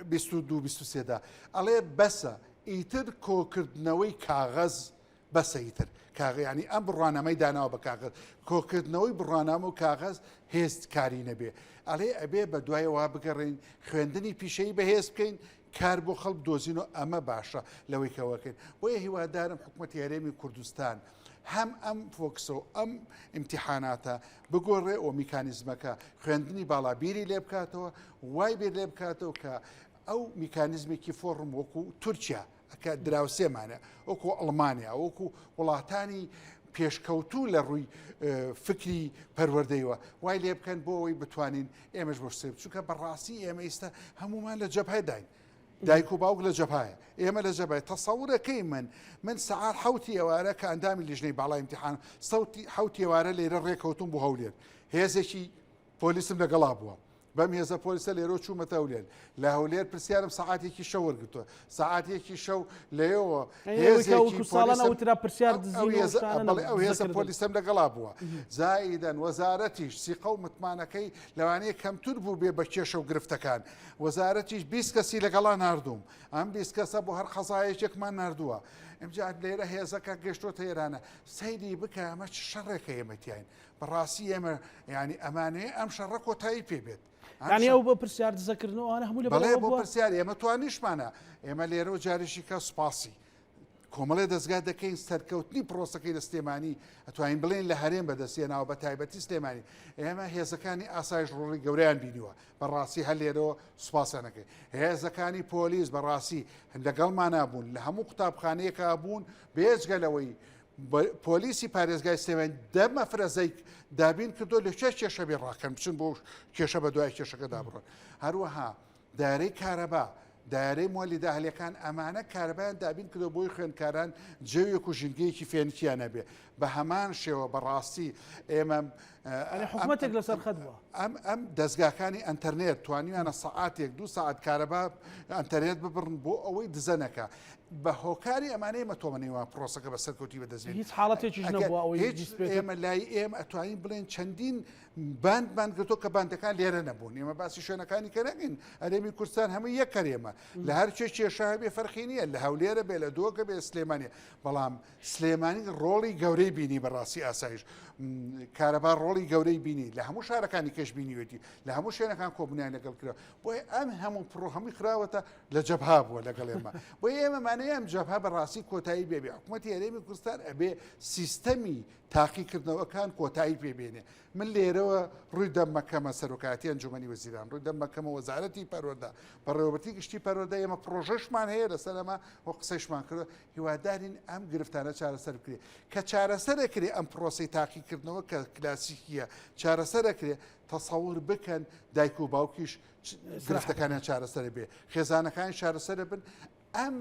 22 23 دا ئەڵێ بەسە ئیتر کۆکردنەوەی کاغەز بەسە ئیتر کاغ ینی ئەم بڕوانامەی داناوە بە کاغەز کۆکردنەوەی بڕوانامە و کاغەز هێز کاری نەبێ ئەڵێ ئەبێ بە دوایەوە بگەڕین خوێندنی پیشەیی بەهێز بکەین کار بۆ خەڵک دۆزین و ئەمە باشە لەوەی کەوەکەین بۆیە هیوادارم حکوومەتی هەرێمی کوردستان هەم ئەم focus ە و ئەم ئیمتیحاناتە بگۆڕێ و میکانیزمەکە خوێندنی باڵا بیری لێ بکاتەوە وای بیر لێ بکاتەوە کە ئەو میکانیزمێکی فۆڕم وەکو تورکیا کە دراوسێمانە وەکو ئەڵمانیا وەکو وڵاتانی پێشکەوتوو لە ڕووی فکری پەروەردەیەوە وای لێ بکەن بۆ ئەوەی بتوانین ئێمەش بۆ سێ چونکە بەڕاستی ئێمە ئیستا هەمومان لە جەبهەداین دایک و باوک لە جەبهایە ئێمە لە جەبای تەسەورەکەی من من سەعات حوتی ئێوارە کە ئەندامی لیژنەی باڵای امتحان سەوتی حوتی ئێوارە لێرە ڕێکەوتون بۆ هەولێر هێزێکی پۆلیسم لەگەڵا بووە بەم هێزە پۆلیسە لێرەوە چوومەتە هەولێر لە هەولێر پرسیارم سەعاتێکی شەو وەرگرتووە سەعاتێکی شەو لەوێوە هێزێکی ساڵانە وترا پرسیار بەڵێ ئەو هێزە پۆلیسم لەگەڵا بووە زائیدەن وەزارەتیش سیقە و متمانەکەی لەوانەیە کەمتر بوو بێ بە کێشە و گرفتەکان وەزارەتیش 20 کەسی لەگەڵا ناردووم ئەم 20 کەسە بۆ هەر قەزایەکێکمان ناردووە ئەمجا لێرە هێزەکە گەشتۆتە ئێرانە سەیری بکە ئەمە چ شەڕێکە ئێمە تیاین بەڕاستی ئێمە ینی ئەمانەیە ئەم شەڕە کۆتایی پێ بێت ینی ئەو بۆ پرسیار دزەکردنەوە ئەوانە هەموو لە بەڵێ بۆ پرسیار ئێمە توانیشمانە ئێمە لێرە و جارێکی کە سوپاسی کۆمەڵی دەستگا دەکەین سەرکەوتنی پرۆسەکەی لە سلێمانی ئەتوانین بڵێن لە هەرێم بەدەستێناوە بە تایبەتی سلێمانی ئێمە هێزەکانی ئاسایش ڕۆڵی گەوریان بینیوە بەڕاستی هەر لێرەوە سوپاسیانەکەی هێزەکانی پۆلیس بەڕاستی لەگەڵمانە بوون لە هەموو قوتابخانەیەکە بوون بێجگە لەوەی پۆلیسی پارێزگای سلێمانی دە مەفرەزەی دابین کردو لە کوێ کێشە بێ ڕاکەن بچن بۆ کێشە بە دوای کێشەکەدا بڕۆن هەروەها دارەی کارەبا دارەی مۆلیدە ئەهلیەکان ئەمانە کارەبایان دابین کردو بۆی خوێندکاران جەوێک و ژینگەیەکی فێنکیان هەبێ بە هەمان شێوە بەڕاستی ئێمە حکومەتێک لەسەر خەت بووە ئەم ئەم دەستگاکانی ئەتەرنێت توانیویانە سەعاتێک دو ساعت کارەبا ئەتەرنێت ببڕن بۆ ئەوەی دزە نەکا بە هۆکاری ئەمانە ئێمە تۆمەنیوان پرۆسەکە بە سەرکەوتی بەدەست هیچ حاڵەتێکیش نەبووە ئەوەی هیچ ئێمە لای ئێمە ئەتوانین بڵێن چەندین باندمان گرتۆ کە باندەکان لێرە نەبوون ئێمە باسی شوێنەکانی کە نەکەین هەرێمی کوردستان هەموو یەک هەرێمە لە هەر کوێ کێشە هەبێ فەرقی نییە لە هەولێرە بێ لە دۆکە بێ سلێمانیە بەڵام سلێمانی ڕۆڵی گەورەی بینی بەڕاستی ئاسایش کارەبا ڕۆڵی گەورەی بینی لە هەموو شارەکانی کەش بینیوێتی لە هەموو شوێنەکان کۆبنیان لەگەڵ کرا بۆیە ئەم هەموو پڕۆ هەمووی خراوەتە لە جەبها بووە لەگەڵ ئێمە بۆیە ئێمە مانەیە ئەم جەبها بەڕاستی کۆتایی بێ بێ حکوومەتی هەرێمی کوردستان ئەبێ سیستەمی تاقیکردنەوەکان کۆتایی پێ بێنێ من لێرەوە ڕووی دەمەکەمە سەرۆکایەتی ئەنجومەنی وەزیران ڕووی دەمەکەمە وەزارەتی پەروەردە بەڕێوەبەرتی گشتی پەروەردە ئێمە پرۆژەشمان هەیە لەسەر ئەمە و قسەیشمان کردووە هیوادارین ئەم گرفتانە چارەسەر بکرێت کە چارەسەرەکرێ ئەم پرۆسی تاقیکردنەوە کە کلاسیکیە چارەسەرەکرێ تەسەور بکەن دایک و باوکیش گرفتەکانیان چارەسەر بێ خێزانەکانی چارەسەر بن ئەم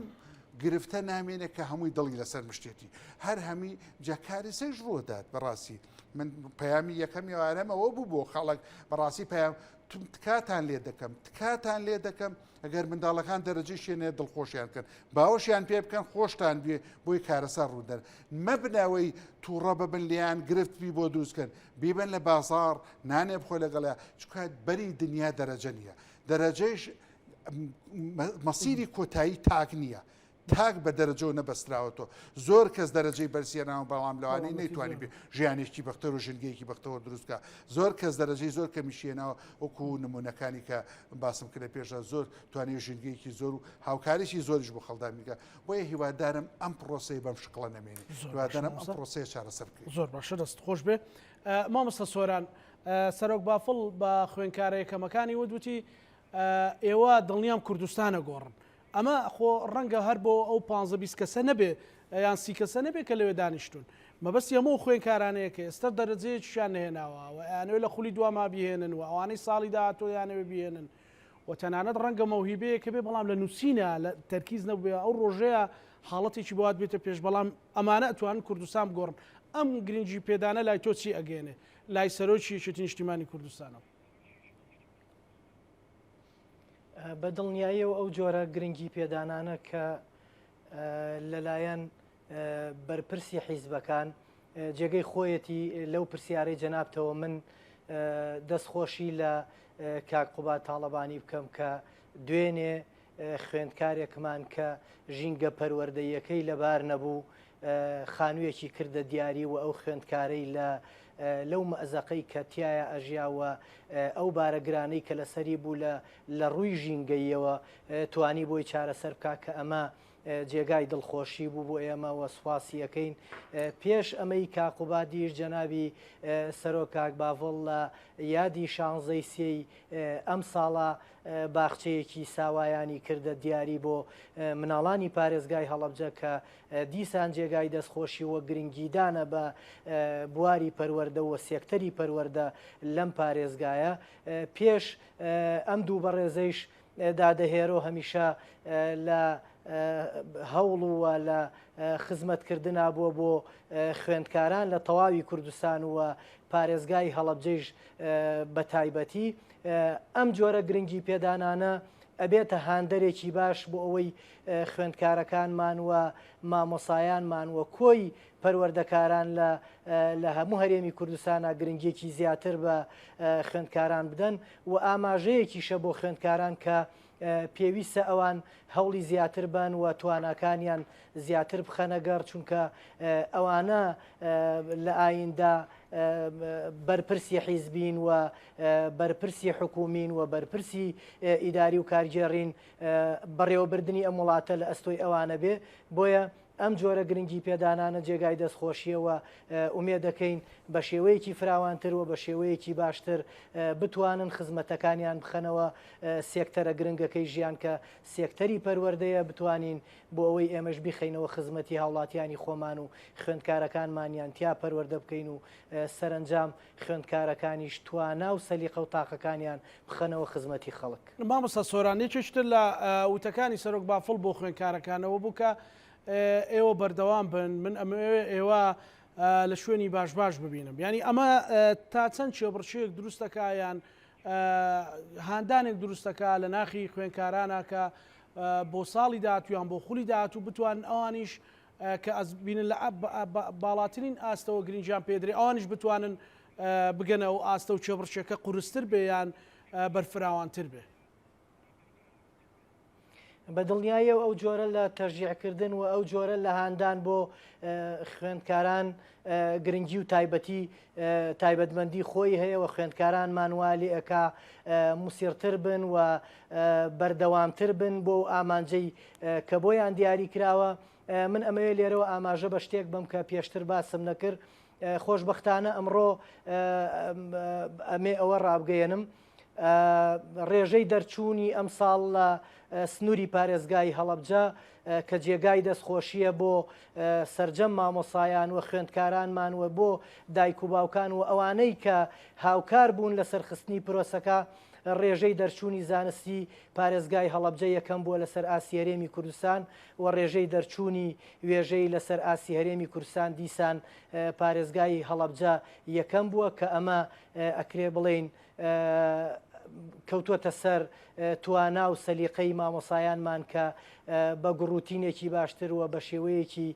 گرفتە نامێنێ کە هەمووی دڵی لەسەر مشتێتی هەر هەمی جەکاریسەش ڕۆدات بەڕاستی من پەیامی یەکەم ئێوارەمەوە بوو بۆ خەڵک بەڕاستی پەیام تکاتان لێ دەکەم تکاتان لێ دەکەم ئەگەر منداڵەکان دەرەجەی شێنێ دڵخۆشیان کەن باوەشیان پێ بکەن خۆشتان بێ بۆی کارەسا ڕوودەن مەبنەوەی تووڕە ببن لیان گرفت بی بۆ دروستکەن بیبەن لە بازاڕ نانێ بخۆ لەگەڵیا چونکە بەری دنیا دەرەجە نییە دەرەجەیش مەسیری کۆتایی تاک نییە تاک بە دەرەجەوە نەبەستراوەتەوە زۆر کەس دەرەجەی بەرزیێناوە بەڵام لەوانەیە نەیتوانی بێ ژیانێکی بەختەر و ژینگەیەکی بەختەوە دروستکە زۆر کەس دەرەجەی زۆر کەمیشیێناوە وەکو نمونەکانی کە باسم کرد پێشە زۆر توانی ژینگەیەکی زۆر و هاوکاریی زۆریش بۆ خەڵدامیکە بۆیە هیوادارم ئەم پرۆسەی بەم شکڵە نەمێنێ هیوادارم ئەم پرۆسەیە چارەسەر بکرێت. زۆر باشە دەست خۆش بێ مامۆستا سۆران سەرۆک بافڵ بە خوێنکارە یەکەمەکانی وت وتی ئێوە دڵنیام کوردستانە گۆڕن ئەمە خۆ ڕەنگە هەر بۆ ئەو پ 20 کەسە نەبێ یان سی کەسە نەبێ کە لەوێ دانیشتون مەبەستی هەموو خوێنکارانەیە کە ئێستا دەرەجەیەکیان نەهێناوە و ئەیانەوێ لە خولی دواما بهێنن و ئەوانەی ساڵی داهاتوو یانەوێ بهێنن و تەنانەت ڕەنگە مەوهیبەیەک هەبێ بەڵام لە نووسینە لە تەرکیز نەبووێ ئەو ڕۆژەیە حاڵەتێکی بۆ هات بێتە پێش بەڵام ئەمانە ئەتوانن کوردستان بگۆڕن. ئەم گرنگی پێدانە لای تۆ چی ئەگەێنێ لای سەرۆکی یەکێتی نیشتیمانی کوردستانەوە؟ بە دڵنیاییەوە ئەو جۆرە گرنگی پێدانانە کە لەلایەن بەرپرسی حیزبەکان جێگەی خۆیەتی لەو پرسیارەی جەنابتەوە من دەستخۆشی لە کاک قوباد تاڵەبانی بکەم کە دوێنێ خوێندکارێکمان کە ژینگە پەروەردەییەکەی لەبار نەبوو خانوویەکی کردە دیاری و ئەو خوێندکارەی لە لەو مەزەقەی کە تایە ئەژیا و ئەو بارە گرانەی کە لەسەری بوو لە لە ڕووی ژینگەییەوە توانی بۆی چارەسەر بکا کە ئەمە جێگای دڵخۆشی بوو بۆ ئێمە و سوپاسی ئەکەین. پێش ئەمەی کاک قوبادیش جەنابی سەرۆک کاک باڤڵ لە یادی شانزەی سێی ئەم ساڵە باخچەیەکی ساوایانی کردە دیاری بۆ مناڵانی پارێزگای هەڵەبجە کە دیسان جێگای دەستخۆشی و گرنگیدانە بە بواری پەروەردە و سێکتەری پەروەردە لەم پارێزگایە. پێش ئەم دوو بەڕێزەیش دادە هێرۆ هەمیشە لە هەوڵ و لە خزمەتکردنا بووە بۆ خوێندکاران لە تەواوی کوردستان و پارێزگای هەڵەبجەیش بە تایبەتی. ئەم جۆرە گرنگی پێدانانە ئەبێتە هاندەرێکی باش بۆ ئەوەی خوێندکارەکانمان و مامۆسایانمان و کۆی پەروەردەکاران لە لە هەموو هەرێمی کوردستانا گرنگیەکی زیاتر بە خوێندکاران بدەن و ئاماژەیەکیشە بۆ خوێندکاران کە پێویستە ئەوان هەوڵی زیاتر بن و تواناکانیان زیاتر بخەنە گەڕ چونکە ئەوانە لە ئایندا بەرپرسی حیزبین و بەرپرسی حکومین و بەرپرسی ئیداری و کارگێڕین بەڕێوەبردنی ئەم وڵاتە لە ئەستۆی ئەوانە بێ بۆیە ئەم جۆرە گرنگی پێدانانە جێگای دەستخۆشییە و ئومێد دەکەین بە شێوەیەکی فراوانتر و بە شێوەیەکی باشتر بتوانن خزمەتەکانیان بخەنەوە سێکتەرە گرنگەکەی ژیان کە سێکتەری پەروەردەیە بتوانین بۆ ئەوەی ئێمەش بیخەینەوە خزمەتی هاوڵاتیانی خۆمان و خوێندکارەکانمانیان تیا پەروەردە بکەین و سەرەنجام خوێندکارەکانیش توانا و سەلیقە و تاقەکانیان بخەنەوە خزمەتی خەڵک. مامۆستا سۆران، یەکێکی تر لە وتەکانی سەرۆک بافڵ بۆ خوێندکارەکانەوە بوو کە ئێوە بەردەوام بن، من ئەمەوێ ئێوە لە شوێنی باش باش ببینم. یانی ئەمە تا چەند کێبڕکێیەک دروست دەکا یان هاندانێک دروست دەکا لە ناخی خوێندکارانە کە بۆ ساڵی داهاتوو یان بۆ خولی داهاتوو بتوانن ئەوانیش کە ئەزبینن لە باڵاترین ئاستەوە گرنگیان پێدرێ ئەوانیش بتوانن بگەنە ئەو ئاستە و کێبڕکێکە قورستر بێ یان بەرفراوانتر بێ. بە دڵنیاییەوە ئەو جۆرە لە تەشجیعکردن و ئەو جۆرە لە هاندان بۆ خوێندکاران گرنگی و تایبەتی تایبەتمەندی خۆی هەیە و خوێندکارانمان وا لێ ئەکا موسیڕتر بن و بەردەوامتر بن بۆ ئامانجەی کە بۆیان دیاری کراوە. من ئەمەوێ لێرەوە ئاماژە بە شتێک بم کە پێشتر باسم نەکرد. خۆشبەختانە ئەمڕۆ ئەمێ ئەوە ڕابگەیەنم ڕێژەی دەرچوونی ئەمساڵ لە سنووری پارێزگای هەڵەبجە کە جێگای دەستخۆشییە بۆ سەرجەم مامۆسایان و خوێندکارانمان و بۆ دایک و باوکان و ئەوانەی کە هاوکار بوون لە سەرخستنی پرۆسەکە ڕێژەی دەرچوونی زانستی پارێزگای هەڵەبجە یەکەم بووە لەسەر ئاستی هەرێمی کوردستان و ڕێژەی دەرچوونی وێژەیی لەسەر ئاستی هەرێمی کوردستان دیسان پارێزگای هەڵەبجە یەکەم بووە کە ئەمە ئەکرێ بڵێین کەوتووەتە سەر توانا و سەلیقەی مامۆسایانمان کە بە گوڕوتینێکی باشتر و بە شێوەیەکی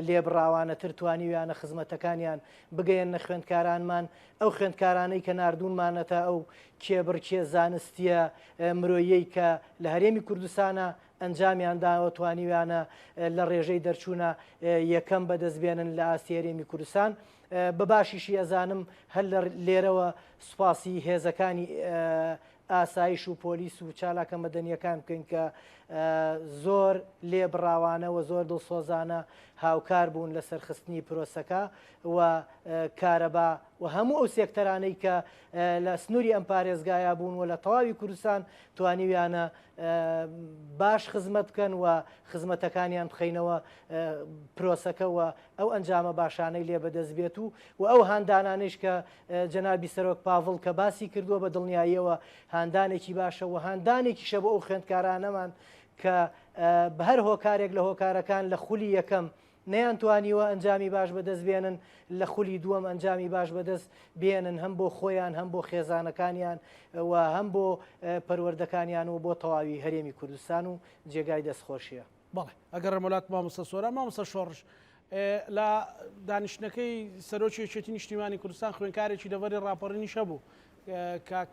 لێبڕاوانەتر توانیویانە خزمەتەکانیان بگەیەننە خوێندکارانمان. ئەو خوێندکارانەی کە ناردوونمانەتە ئەو کێبڕکێ زانستییە مرۆییەی کە لە هەرێمی کوردستانە ئەنجامیان داوە توانیویانە لە ڕێژەی دەرچوونە یەکەم بەدەست بێنن لە ئاستی هەرێمی کوردستان. بە باشیشی ئەزانم هەر لە لێرەوە سوپاسی هێزەکانی ئاسایش و پۆلیس و چالاکە مەدەنیەکان بکەین کە زۆر لێبڕاوانە و زۆر دڵسۆزانە هاوکار بوون لە سەرخستنی پرۆسەکە و کارەبا و هەموو ئەو سێکتەرانەی کە لە سنووری ئەم پارێزگایە بوون و لە تەواوی کوردستان توانیویانە باش خزمەت بکەن و خزمەتەکانیان بخەینەوە پرۆسەکە و ئەو ئەنجامە باشانەی لێ بەدەست بێت و و ئەو هاندانانەیش کە جەنابی سەرۆک پاڤڵ کە باسی کردووە بە دڵنیاییەوە هاندانێکی باشە و هاندانێکیشە بۆ ئەو خوێندکارانەمان کە بە هەر هۆکارێک لە هۆکارەکان لە خولی یەکەم. نەیانتوانیوە ئەنجامی باش بەدەست بێنن لە خولی دووەم ئەنجامی باش بەدەست بێنن هەم بۆ خۆیان هەم بۆ خێزانەکانیان و هەم بۆ پەروەردەکانیان و بۆ تەواوی هەرێمی کوردستان و جێگای دەستخۆشیە. بەڵێ ئەگەڕێمەوە لات مامۆستا سۆران. مامۆستا شۆڕش لە دانیشتنەکەی سەرۆکی یەکێتی نیشتیمانی کوردستان خوێنکارێکی دەڤەری ڕاپەڕینیش هەبوو کاک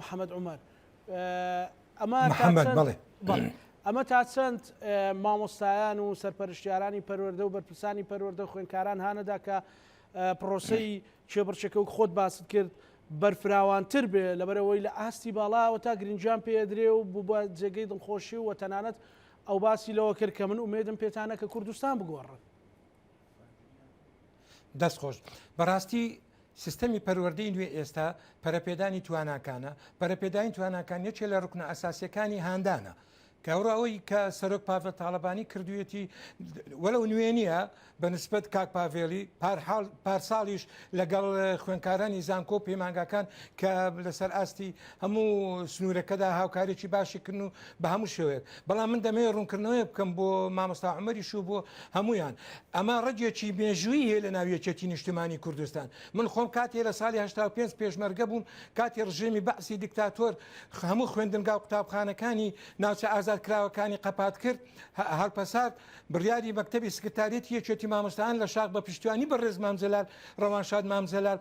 محەممەد عومەر ئەمە محەممەد بەڵێ ئەمە تا چەند مامۆستایان و سەرپەرشتیارانی پەروەردە و بەرپرسانی پەروەردە و خوێندکاران هانەدا کە پرۆسەی کێبڕکێکە وەک خۆت باست کرد بەرفراوانتر بێ لەبەرئەوەی لە ئاستی باڵاوە تا گرنگیان پێ ئەدرێ و بوو بە جێگەی دڵخۆشی و تەنانەت ئەو باسی لەوە کرد کە من ئومێدم پێتانە کە کوردستان بگۆڕن. دەست خۆش. بەڕاستی سیستەمی پەروەردەی نوێ ئێستا پەرەپێدانی تواناکانە، پەرەپێدانی تواناکان یەکێ لە ڕوکنە ئەساسیەکانی هاندانە. کە ئەوڕۆ ئەوەی کە سەرۆک پاڤێل تاڵەبانی کردوویەتی وەلەو نوێ نییە بە نسبەت کاک پاڤێلی پارحاڵ پارساڵیش لەگەڵ خوێندکارانی زانکۆ و پەیمانگاکان کە لەسەر ئاستی هەموو سنوورەکەدا هاوکارێکی باشی کردن و بە هەموو شێوەیەک بەڵام من دەمەوێت ڕوونکردنەوەی بکەم بۆ مامۆستا عومەریش و بۆ هەمویان ئەمە ڕەگێکی مێژوویی هەیە لە ناو یەکێتی نیشتمانی کوردستان من خۆم کاتێ لە ساڵی 85 پێشمەرگە بووم کاتی ڕژێمی بەعسی دیکتاتۆر هەموو خوێندنگا و قوتابخانەکانی ناوچە ئازادکراوەکانی قەپات کرد، هەڵپەسارد، بڕیاری مەکتەبی سکرتاریەتی یەکێتی مامۆستایان لە شاخ بە پشتیوانی بەڕێز مام جەلال ڕەوانشاد مام جەلال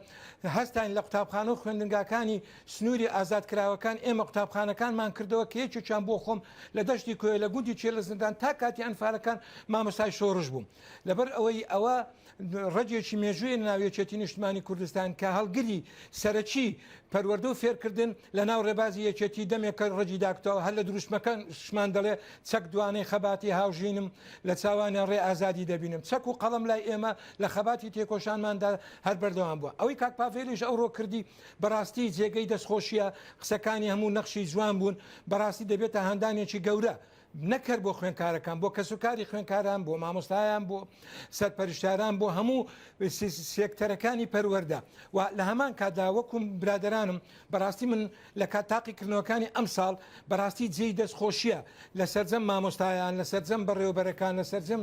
هەستاین لە قوتابخانە و خوێندنگاکانی سنووری ئازادکراوەکان ئێمە قوتابخانەکانمان کردەوە کە یەکێکیان بۆ خۆم لە دەشتی کۆیە لە گوندی چێلە زندان تا کاتی ئەنفالەکان مامۆستای شۆڕش بووم لەبەر ئەوەی ئەوە ڕەگێکی مێژوویە لەناو یەکێتی نیشتمانی کوردستان کە هەڵگری سەرەکی پەروەردە و فێرکردن لەناو ڕێبازی یەکێتی دەمێکە ڕەگی داکوتاوە هەر لە دروشمەکەشمان دەڵێ چەک دوانەی خەباتی هاوژینم لە چاوانیان ڕێ ئازادی دەبینم چەک و قەڵەم لای ئێمە لە خەباتی تێکۆشانماندا هەر بەردەوام بووە ئەوەی کاک پاڤێلیش ئەوڕۆ کردی بەڕاستی جێگەی دەستخۆشیە قسەکانی هەموو نەخشی جوان بوون بەڕاستی دەبێتە هاندانێکی گەورە نەک هەر بۆ خوێندکارەکان، بۆ کەسوکاری خوێندکاران، بۆ مامۆستایان، بۆ سەرپەرشتیاران، بۆ هەموو سێکتەرەکانی پەروەردە و لە هەمان کاتدا وەکو برادەرانم بەڕاستی من لە کات تاقیکردنەوەکانی ئەمساڵ بەڕاستی جێی دەستخۆشیە لە سەرجەم مامۆستایان، لە سەرجەم بەڕێوەبەرەکان، لە سەرجەم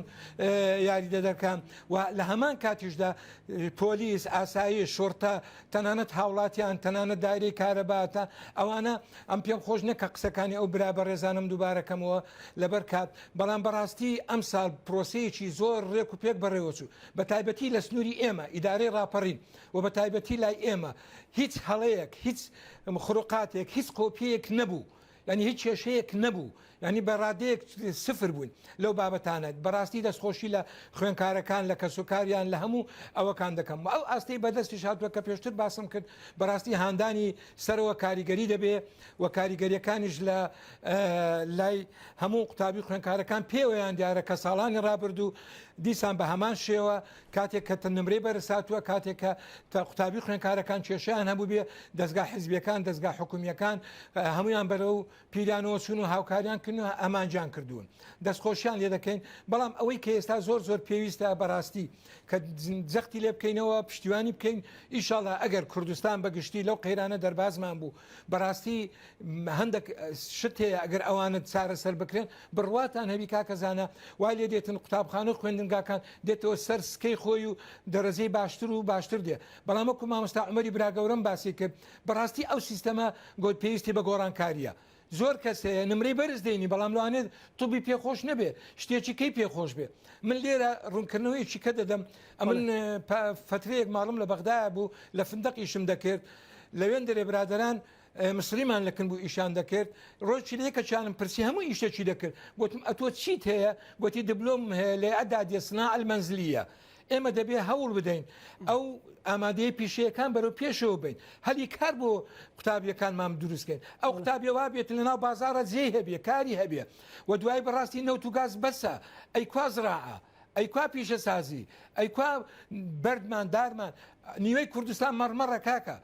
یاریدەدەرکان و لە هەمان کاتیشدا پۆلیس، ئاسایش، شوڕتە، تەنانەت هاوڵاتیان، تەنانەت دایرەی کارەبا، تا ئەوانە ئەم پێم خۆش نیە کە قسەکانی ئەو برا بەڕێزانەم دووبارە کەمەوە لەبەر کات، بەڵام بەڕاستی ئەمساڵ پرۆسەیەکی زۆر ڕێک و پێک بەڕێوەچوو، بە تایبەتی لە سنووری ئێمە، ئیدارەی ڕاپەڕین و بە تایبەتی لای ئێمە هیچ هەڵەیەک، هیچ خروقاتێک، هیچ قۆپیەک نەبوو. یانی هیچ کێشەیەک نەبوو یانی بە ڕادەیەک سفر بووین لەو بابەتانە بەڕاستی دەستخۆشی لە خوێنکارەکان لە کەسوکاریان لە هەموو ئەوەکان دەکەم و ئەو ئاستەی بەدەستیش هاتووە کە پێشتر باسم کرد بەڕاستی هاندانی سەرەوە کاریگەری دەبێ و کاریگەریەکانیش لە لای هەموو قوتابی خوێنکارەکان پێوەیان دیارە کە ساڵانی ڕابردوو دیسان بە هەمان شێوە کاتێک کە نمرەی بەرز هاتووە، کاتێک کە قوتابی خوێندکارەکان کێشەیان هەبووبێ، دەزگا حیزبیەکان، دەزگا حکومیەکان هەموویان بەرەو پیرانەوە چوون و هاوکاریان کردن و ئامانجیان کردوون. دەستخۆشیان لێ دەکەین، بەڵام ئەوەی کە ئێستا زۆر زۆر پێویستە بەڕاستی کە جەختی لێ بکەینەوە، پشتیوانی بکەین، ئیشاڵا ئەگەر کوردستان بە گشتی لەو قەیرانە دەربازمان بوو، بەڕاستی هەندێک شت هەیە ئەگەر ئەوانە چارەسەر بکرێن بڕواتان هەبی کاکە زانا وای لێ دێتن قوتابخانە و خوێندنگاکان دێتەوە سەر سکەی خۆی و دەرەجەی باشتر و باشتر دێ بەڵام وەکو مامۆستا عومەری برا گەورەم باسی کرد بەڕاستی ئەو سیستەمە گۆت پێویستی بە گۆڕانکاریە زۆر کەس هەیە نمرەی بەرز دێنی بەڵام لەوانێت طبی پێخۆش نەبێ شتێکی کەی پێخۆش بێ من لێرە ڕوونکردنەوەیەکی کە دەدەم ئەمن فترەیەک ماڵم لە بەغدایە بوو لە فندق ئیشم دەکرد لەوێن دەرێ برادەران مسریمان لە کن بوو ئیشان دەکرد ڕۆژی لە یەکەکیانم پرسی هەموو ئیشێکی دەکرد گوتم ئەتۆ چیت هەیە گوتی دبلۆم هەیە لە ئەدادیە صناعە المنزلیە ئێمە دەبێ هەوڵ بدەین ئەو ئامادەی پیشەیەکان بەرەو پێشەوە بین هەلی کار بۆ قوتابیەکانمان دروستکەین ئەو قوتابیە وا بێت لە ناو بازارە جێ هەبێ کاری هەبێ و دوای بەڕاستی نەوت و گاز بەسە ئەی کوا زراعە ئەی کوا پیشەسازی ئەی کوا بەردمان دارمان نیوەی کوردستان مەڕمەڕە کاکە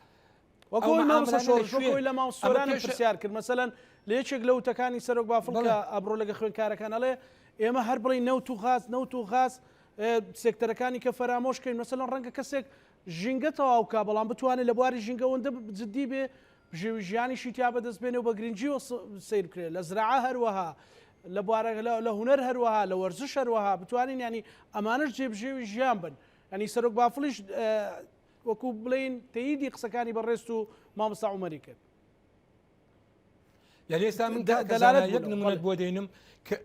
وەک ئەوەی مامۆستا شۆڕش وەک ئەوەی لە مامۆستا سۆرانم پرسیار کرد مەسەلەن لە یەکێک لە وتەکانی سەرۆک بافڵ کە ئەبڕۆ لەگە خوێندکارەکان ئەڵێ ئێمە هەر بڵێین نەوت و غاز نەوت و غاز سێکتەرەکانی کە فەرامۆش کەین مەسەلەن ڕەنگە کەسێک ژینگە تەواو کا بەڵام بتوانێت لە بواری ژینگە ئەوەندە جدی بێ بژێوی ژیانیشی تیا بەدەست بێنێ و بە گرنگیەوە سەیر بکرێت لە زراعە هەروەها. لە بوارە لە هونەر هەروەها لە وەرزش هەروەها بتوانین ینی ئەمانەش جێبژێوی ژیان بن ینی سەرۆک بافڵیش وەکو بڵێین تەییدی قسەکانی بەڕێزت و مامۆستا عومەری کرد. یعنی ئێستا من دەلالەت یەک نمونەت بۆ دێنم کە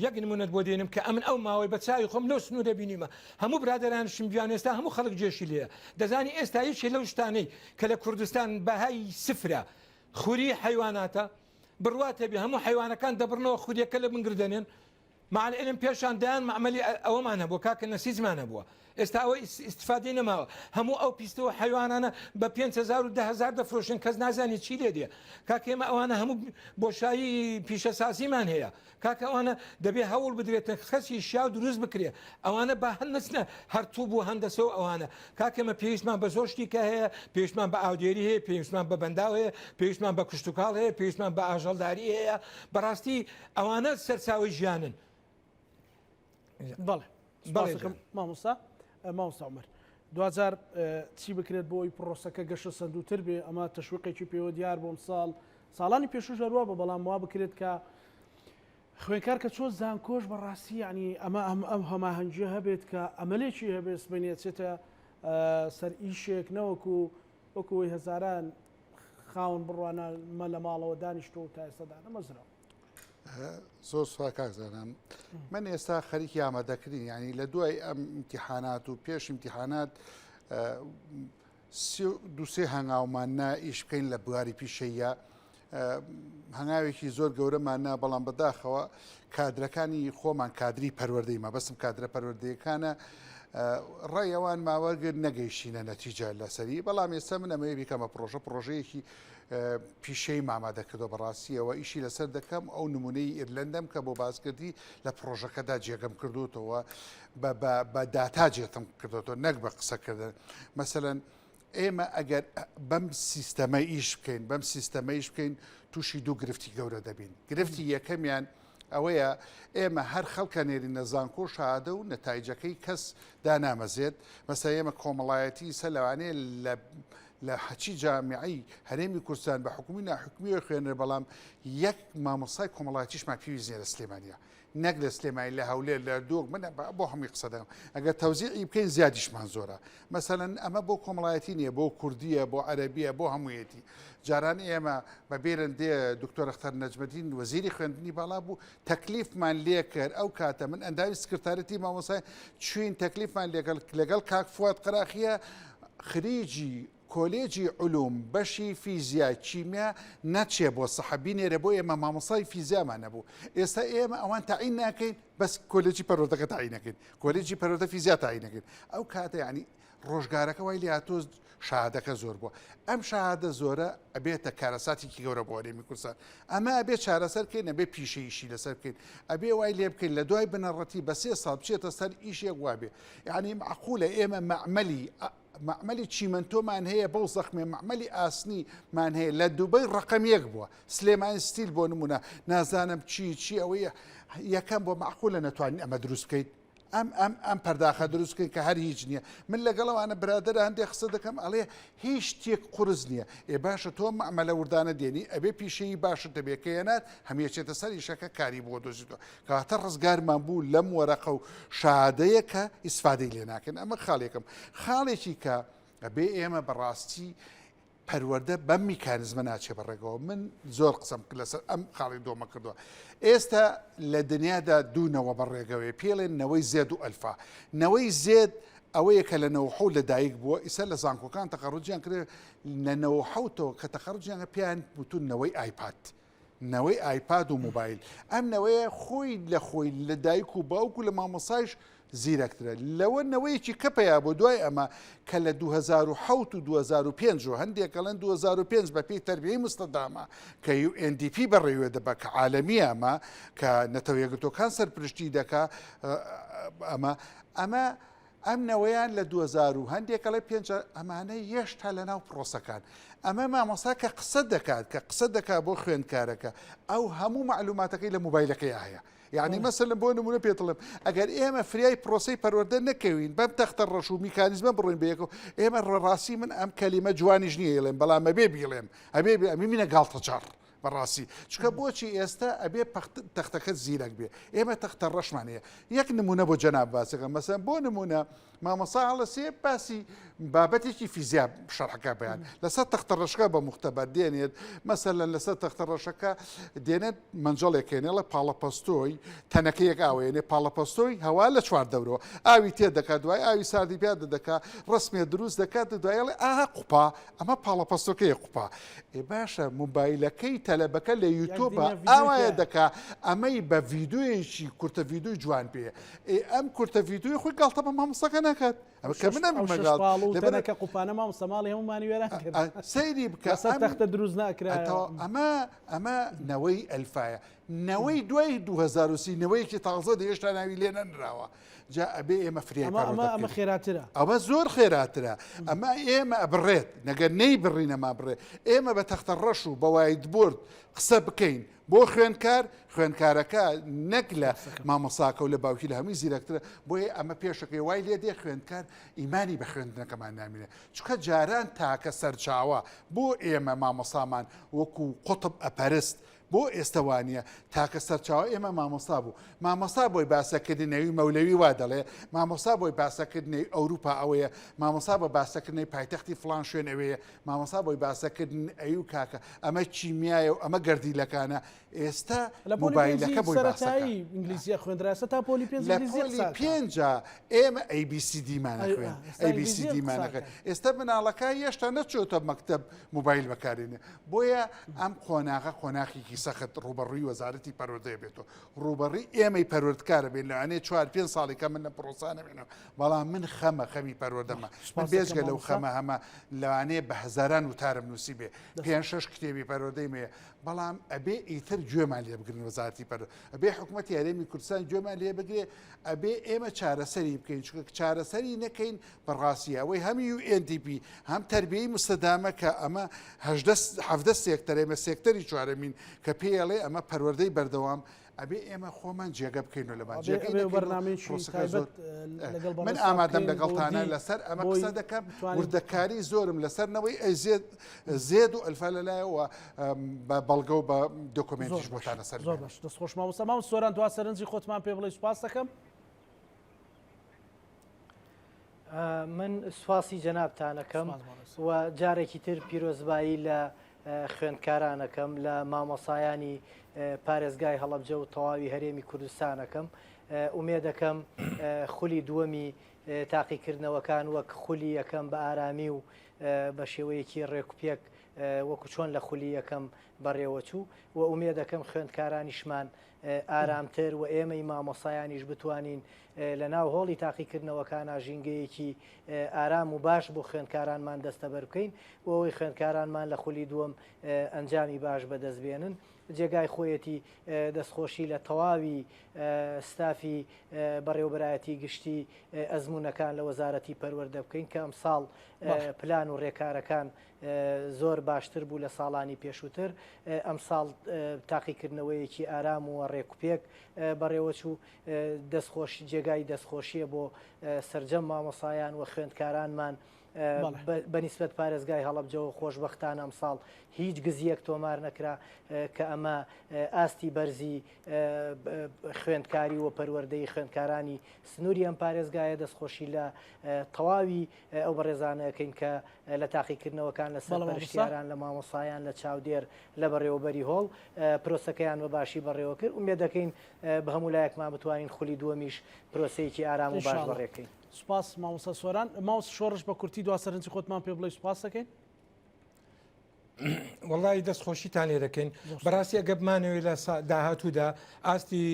یەک نمونەت بۆ دێنم کە ئەمن ئەو ماوەی بە چاوی خۆم لەو سنوورە بینیمە هەموو برادەرانشم بیان ئێستا هەموو خەڵک جێشی لێیە دەزانی ئێستا یەکێ لەو شتانەی کە لە کوردستان بەهای سفرە خوری حیواناتە بڕوات هەبێ هەموو حیوانەکان دەبڕنەوە خوریەکە لە بنگر دەنێن مع العلم پێشان دەیان مەعمەلی ئەوەمان هەبووە کاکە نەسیجمان هەبووە ئێستا ئەوە ئیستفادەی نەماوە هەموو ئەو پیستە و حەیوانانە بە 5000 و 10000 دەفرۆشن کەس نازانێت چی لێ دێ کاکە ئێمە ئەوانە هەموو بۆشایی پیشەسازیمان هەیە کاکە ئەوانە دەبێ هەوڵ بدرێتن خەسی شیاو دروست بکرێ ئەوانە با هەر نەچنە هەر توب و هەندەسە و ئەوانە کاکە ئێمە پێویستمان بە زۆر شتی کە هەیە پێویستمان بە ئاودێری هەیە پێویستمان بە بەنداو هەیە پێویستمان بە کشتوکاڵ هەیە پێویستمان بە ئاژەڵداری هەیە بەڕاستی ئەوانە سەرچاوەی ژیانن. بەڵێ سپاسەکەم مامۆستا مامۆستا عومەر دواجار چی بکرێت بۆ ئەوی پرۆسەکە گەشە سەندووتر بێ ئەمە تەشویقێکی پێوە دیار بۆم ساڵ ساڵانی پێشوش هەروە بە بەڵام وا بکرێت کە خوێنکار کە چۆ زانکۆش بەڕاستی ینی ئەمە ئەم ئەم هەماهەنگیە هەبێت کە ئەمەلێکی هەبێت سبەینێ چێتە سەر ئیشێک نەوەکو وەکو هەزاران خاوەن بڕوانامە لە ماڵەوە دانیشتووە و تا ئێستا دانەمەزراوە. زۆر سوپاس کاک زانام من ئێستا خەریکی ئامادەکردین ینی لە دوای ئەم امتحانات و پێش امتحانات دوسێ هەنگاومان نا ئیش بکەین لە بواری پیشەیە هەنگاوێکی زۆر گەورەمان نا بەڵام بەداخەوە کادرەکانی خۆمان کادری پەروەردەی مەبەستم کادرە پەروەردەیەکانە ڕای ئەوان ماوەرگر نەگەیشتینە نەتیجە لەسەری بەڵام ئێستا من ئەمەوێ بیکەمە پرۆژە پرۆژەیەکی پیشەی مامادە کردو بەڕاستیەوە ئیشی لەسەر دەکەم ئەو نمونەی ئیرلندەم کە بۆ باسکردی لە پرۆژەکەدا جێگەم کردوتەوە بە داتا جێتم کردوەوە نەک بە قسەکردن مەسەەن ئێمە ئەگەر بەم سیستەمە ئیش بکەین بەم سیستەمە ئیش بکەین تووشی دوو گرفتی گەورە دەبین گرفتی یەکەمیان ئەوەیە ئێمە هەر خەڵکە نێرینە زانکۆ شادە و نەتایجەکەی کەس دانامەزێت مەسە ئێمە کۆمەڵایەتی سە لەوانەیە لە لە حەچی جامیعی هەرێمی کوردستان بە حکومی ناحکومیەوە خوێنرێ بەڵام یەک مامۆستای کۆمەڵایەتیشمان پێویست نیە لە سلێمانیا نەک لە سلێمانی لە هەولێر لە دۆک من بۆ هەمووی قسە دەکەم ئەگەر تەوزیعی بکەین زیادیشمان زۆرە مەسەلەن ئەمە بۆ کۆمەڵایەتی نییە بۆ کوردیە بۆ عەرەبیە بۆ هەموویەتی جاران ئێمە بە بێرن دێ دکتۆر ئەختەر نەجمەدین وەزیری خوێندنی باڵا بوو تەکلیفمان لێکرد ئەو کاتە من ئەندامی سکرتارەتی مامۆسای چوین تەکلیفمان لەگەڵ لەگەڵ کاک فواد قەراخیە خریجی کۆلێجی علوم بەشی فیزیا کیمیا نەچێ بۆ سەحە بینێرە بۆ ئێمە مامۆسای فیزیامان نەبوو ئێستا ئێمە ئەوان تەعین ناکەین بەس کۆلێجی پەروەردەکە تەعین نەکەین کۆلێجی پەروەردە فیزیا تەعین نەکەین ئەو کاتە یعنی ڕۆژگارەکە وای لێهاتووە شەهادەکە زۆر بووە ئەم شەهادە زۆرە ئەبێتە کارەساتێکی گەورە بۆ هەرێمی کوردستان ئەمە ئەبێ چارەسەر بکەین ئەبێ پیشەیشی لەسەر بکەین ئەبێ وای لێ بکەین لە دوای بنەڕەتی بە سێ ساڵ بچێتە سەر ئیشێک وابێ یعنی معقولە ئێمە مەعمەلی مەعمەلی چیمەنتۆمان هەیە بەو زەخمێ مەعمەلی ئاسنی مان هەیە لە دوبەی ڕقم یەک بووە سلێمانی ستیل بۆ نمونە نازانم چی چی ئەوەی یەکەم بۆ معقولە نەتوانین ئەمە دروست بکەیت ئەم ئەم ئەم پەرداخە دروست بکەین کە هەر هیچ نییە من لەگەڵەوانە برادرە هەندێک قسە دەکەم ئەڵێ هیچ شتێک قورس نییە ئێ باشە تۆ مەعمەلە وردانە دێنی ئەبێ پیشەیی باشت دەبێ کە یەنات هەمیەچێتە سەر ئیشەکە کاری بۆ دۆزیتەوە کەواتە ڕزگارمان بوو لەم وەرەقە و شادەیە کە ئیسفادەی لێ ناکەن ئەمە خاڵێکم خاڵێکی کە ئەبێ ئێمە بەڕاستی پەروەردە بەم میکانزمە ناچێ بەڕێگەوە من زۆر قسەم کرد لەسەر ئەم خاڵی دۆمە کردووە ئێستا لە دنیادا دوو نەوە بەڕێگەوەی پێڵێن نەوەی زێد و ئەلفا نەوەی زێد ئەوەیە کە لە نەوحەو لە دایک بووە ئیسا لە زانکۆکان تەخەڕجیان کرد لە نەوحەوتەوە کە تەخەڕجیان پێیان وتون نەوەی ئایپاد نەوەی ئایپاد و مۆبایل ئەم نەوەیە خۆی لە خۆی لە دایک و باوک و لە مامۆسایش زیرەکترە لەوە نەوەیەکی کە پەیا بۆ دوای ئەمە کە لە 2007 و 2005 و هەندێک ئەڵێن 2005 بە پێی تەربیەی مستەدامە کە UNDP بەڕێوێ دەبە کە عالەمی ئەمە کە نەتەوە یەکگرتووەکان سەرپرشتی دەکا ئەمە ئەمە ئەم نەوەیان لە 2000 و هەندێک ئەڵێ پێنج ئەمانە یەشتا لە ناو پرۆسەکان ئەمە مامۆستا کە قسە دەکات کە قسە دەکات بۆ خوێندکارەکە ئەو هەموو معلوماتەکەی لە مۆبایلەکەی هەیە یعنی مەسەلەن بۆ نمونە پێت دەڵێم ئەگەر ئێمە فریای پرۆسەی پەروەردە نەکەوین بەم تەختە ڕەش و میکانیزمە بڕۆین بەیەکەوە ئێمە ڕاستی من ئەم کەلیمە جوانیش نییە ئەڵێم بەڵام ئەبێ بیڵێم ئەبێ ئەمی منە گاڵتەجاڕ. بەڕاستی چکە بۆچی ئێستا ئەبێ تەختەکە زیرەک بێ ئێمە تەختە ڕەشمان هەیە یەک نمونە بۆ جەناب باسەکە مەسەن بۆ نمونە مامۆستا هەڵەسێ باسی بابەتێکی فیزیا شەرحەکە بەیان لەسەر تەختە ڕەشەکە بە مختبەر دێنێت مەسەلەن لەسەر تەختە ڕەشەکە دێنێت مەنجەڵێک هێنێڵە پاڵەپەستۆی تەنەکەیەک ئاوێنێ پاڵەپەستۆی هەوا لە چوار دەورەوە ئاوی تێ دەکات دوای ئاوی ساردی پیادە دەکا ڕسمێ دروست دەکات دوایڵێ ئاها قوپا ئەمە پاڵەپەستۆکەیە قوپا ئێ باشە موبایلەکەی تەلەبەکە لە یوتۆبە ئاوایە دەکا ئەمەی بە ڤیددیویەکی کورتە ڤیددیوی جوان پێ ئێ ئەم کورتە ڤیددیوی خۆی گاڵتە بە مامۆستاکە ناکات ئەمە کە من ئەم مەگاڵ لەبەرەکە قوپانە مامۆستا ماڵی هەموومانی وێران کرد سەیری بکە سەر تەختە دروست ناکرا ئەمە ئەمە نەوەی ئەلفایە نەوەی دوای 2030 نەوەیەکی تازە دێ هێشتا ناوی لێ نەنراوە جا ئەبێ ئێمە فریای ئەمە ئەمە خێراترە ئەوە زۆر خێراترە ئەمە ئێمە ئەبڕێت نەگەر نەی بڕینەما بڕێ ئێمە بە تەختە ڕەش و بە whiteboard قسە بکەین بۆ خوێندکار خوێندکارەکە نەک لە مامۆساکە و لە باوکی لە هەمووی زیرەکترە بۆیە ئەمە پێشەکەی وای لێ دێ خوێندکار ئیمانی بە خوێندنەکەمان نامینێ چونکە جاران تاکە سەرچاوە بۆ ئێمە مامۆسامان وەکو قوتب ئەپەرست بۆ ئێستە وانیە تاکە سەرچاوە ئێمە مامۆستا بوو مامۆستا بۆی باسەکردنەوی مەولەوی وا دەڵێ مامۆستا بۆی باسەکردنەوی ئەوروپا ئەوەیە مامۆستا بە باسەکردنەوەی پایتەختی فڵان شوێن ئەوەیە مامۆستا بۆی باسەکردن ئەی و کاکە ئەمە کیمیایە و ئەمە گەردیلەکانە ئێستا لە پۆلی پێنجی مۆبایلەکە بۆی باسەکە سەرەتایی ئینگلیزیە خوێندرا ئێستا تا پۆلی پێنج لە ئینگلیزیە پۆلی قسە ئەکا. پێنجا ئێمە ئەی بی سی دیمان ئەی ئەخوێند ئا، ئێستا ئەی بی سی ئینگلیزیە دیمان قسە ئەخوێند ئەکا. ئێستا مناڵەکە هێشتا نەچۆتە مەکتەب مۆبایل بەکارێنێ بۆیە ئەم قۆناغە قۆناخێکی سەخت ڕووبەڕووی وەزارەتی پەروەردەیە بێتەوە ڕووبەڕی ئێمەی پەروەردکارە بێن لەوانەیە چوار پێنج ساڵی کە من لەم پرۆسانە بێنەوە بەڵام من خەمە خەمی پەروەردەمە من سوپاس دەکەم بێجگە لەو مامۆستا. خەمە هەمە لەوانەیە بە هەزاران وتارم نووسی بێ دەست پێنج شەش کتێبی پەروەردەیم هەیە بەڵام ئەبێ ئیتر گوێمان لێ بگرن وەزارەتی پەروەردە ئەبێ حکوومەتی هەرێمی کوردستان گوێمان لێ بگرێ ئەبێ ئێمە چارەسەری بکەین چونکە چارەسەری نەکەین بەڕاستی ئەوەی هەم UNDP هەم تەربیەی مستەدامە کە ئەمە هەژدە حەڤدە سێکتەر ئێمە سێکتەری چوارەمین کە پێی ئەڵێ ئەمە پەروەردەی بەردەوام ئەبێ ئێمە خۆمان جێگە بکەینەوە لەمان ئەبێ جێگەی ئەبێ نەکەین و بەرنامەیەکی پرۆسەکە تایبەت زۆر لەگەڵ من بەڕێزتان ئامادەم بکەین بە لەگەڵتانە وردی لەسەر ئەمە بۆی قسە دەکەم بتوانین وردەکاری زۆرم لەسەر نەوەی ئەی زێد زێد و ئەلفا لەلایەوە بە بەڵگە و بە زۆر دۆکۆمێنتیش باش بۆتانە زۆر سەلمێنم. باش دەست خۆش مامۆستا مام سۆران دوا سەرنجی خۆتمان پێ بڵێی سوپاس دەکەم. من سوپاسی جەنابتانەکەم و جارێکی تر پیرۆزبایی لە خوێندکارانەکەم لە مامۆسایانی پارێزگای هەڵەبجە و تەواوی هەرێمی کوردستانەکەم ئومێدەکەم خولی دووەمی تاقیکردنەوەکان وەک خولی یەکەم بە ئارامی و بە شێوەیەکی ڕێکوپێک وەکو چۆن لە خولی یەکەم بەڕێوەچوو و ئومێدەکەم خوێندکارانیشمان ئارامتر و ئێمەی مامۆستایانیش بتوانین لە ناو هۆڵی تاقیکردنەوەکانا ژینگەیەکی ئارام و باش بۆ خوێندکارانمان دەستەبەر بکەین بۆ ئەوەی خوێندکارانمان لە خولی دووەم ئەنجامی باش بەدەست بێنن. جێگای خۆیەتی دەستخۆشی لە تەواوی ستافی بەڕێوەبەرایەتی گشتی ئەزموونەکان لە وەزارەتی پەروەردە بکەین کە ئەمساڵ پلان و رێکارەکان زۆر باشتر بوو لە ساڵانی پێشووتر، ئەمساڵ تاقیکردنەوەیەکی ئارام و ڕێکوپێک بەڕێوەچوو، دەستخۆش جێگای دەستخۆشییە بۆ سەرجەم مامۆسایان و خوێندکارانمان بە نیسبەت پارێزگای هەڵەبجەوە، خۆشبەختانە ئەمساڵ هیچ گزییەک تۆمار نەکرا کە ئەمە ئاستی بەرزی خوێندکاری و پەروەردەی خوێندکارانی سنووری ئەم پارێزگایە، دەستخۆشی لە تەواوی ئەو بەڕێزانە ئەکەین کە لە تاقیکردنەوەکان لە سەرپەرشتیاران لە مامۆسایان لە چاودێر لە بەڕێوەبەری هۆڵ پرۆسەکەیان بە باشی بەڕێوە کرد ئومێد دەکەین بە هەموو لایەکمان بتوانین خولی دووەمیش پرۆسەیەکی ئارام و باش بەڕێکەین. سوپاس مامۆستا سۆران. مامۆستا شۆڕش بە کورتی دوا سەرنجی خۆتمان پێ بڵێی سوپاس دەکەین. وەڵی دەست خۆشیتان لێ دەکەین بەڕاستی ئەگە بمانەوێت لە داهاتوودا ئاستی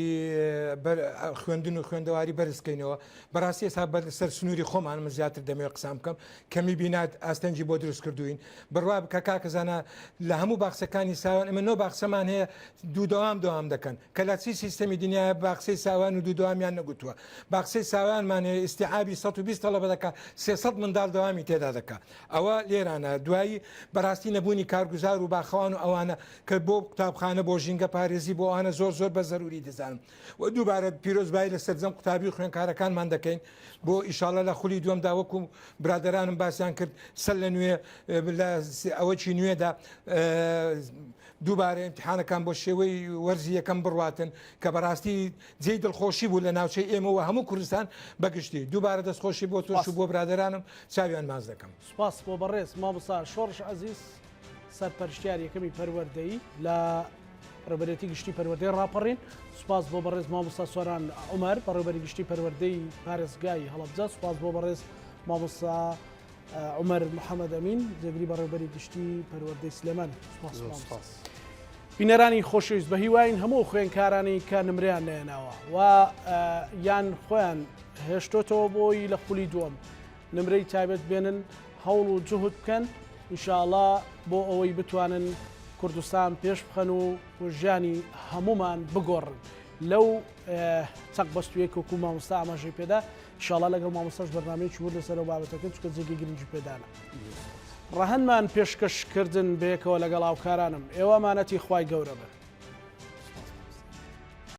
خوێندن و خوێندەواری بەرزکەینەوە بەڕاستی ئێستا بەر سەر سنووری خۆمان من زیاتر دەمەوێت قسان بکەم کەمی بینات ئاستەنگی بۆ دروست کردوین بڕوا بکە کاکەزانە لە هەموو باخچەکانی ساوان ئەمە نۆ باخچەمان هەیە دوو دەوام دەوام دەکەن کە لە چی سیستەمی دنیاە باخچەی ساوان و دوو دەوامیان نەگوتووە باخچەی ساوانمان هەیە ئیستیعابی 120 تەڵەبە دەکات 300 منداڵ دەوامی تێدا دەکات ئەوە لێرانە دوایی بەڕاستی نەبوونی کار. کارگوزار و باخەوان و ئەوانە کە بۆ قوتابخانە بۆ ژینگە پارێزی بۆ ئەوانە زۆر زۆر بە زەروری دەزانم و دووبارە پیرۆزبایی لە سەرجەم قوتابی و خوێندکارەکانمان دەکەین بۆ ئیشاڵە لە خولی دووەمدا وەکو برادەرانم باسیان کرد سەر لە نوێ لە ئەوەکی نوێدا دووبارە ئیمتیحانەکان بۆ شێوەی وەرزی یەکەم بڕواتن کە بەڕاستی جێی دڵخۆشی بوو لە ناوچەی ئێمە و هەموو کوردستان بەگشتی دووبارە دەستخۆشی بۆ تۆش و بۆ برادەرانم چاویان ماچ دەکەم. سوپاس بۆ بەڕێز مامۆستا شۆڕش عەزیز سەرپەرشتیار یەکەمی پەروەردەیی لە ڕێبەرێتی گشتی پەروەردەی ڕاپەڕین سوپاس بۆ بەڕێز مامۆستا سۆران عومەر بەڕێوبەری گشتی پەروەردەی پارێزگای هەڵەبجە سوپاس بۆ بەڕێز مامۆستا عومەر محەمەد ئەمین جێگری بەڕێوبەری گشتی پەروەردەی سلێمانی سوپاس. بینەرانی خۆشەویست بە هیواین هەموو خوێنکارانی کە نمریان نێناوە و یان خۆیان هێشتۆتەوە بۆی لە خولی دووەم نمرەی تایبەت بێنن هەوڵ و جهد بکەن ئینشاءاللە بۆ ئەوەی بتوانن کوردستان پێش بخەن و ژیانی هەمومان بگۆڕن لەو چەق بەستویەک وەکو مامۆستا ئاماژەی پێدا ئیشاڵا لەگەڵ مامۆستاش بەرنامەیەکی ورد لەسەر ئەو بابەتەکەن چونکە جێگەی گرنگی پێدانە. ڕەهەندمان پێشکەش کردن بەیەکەوە لەگەڵ هاوکارانم ئێوە ئەمانەتی خوای گەورە بن.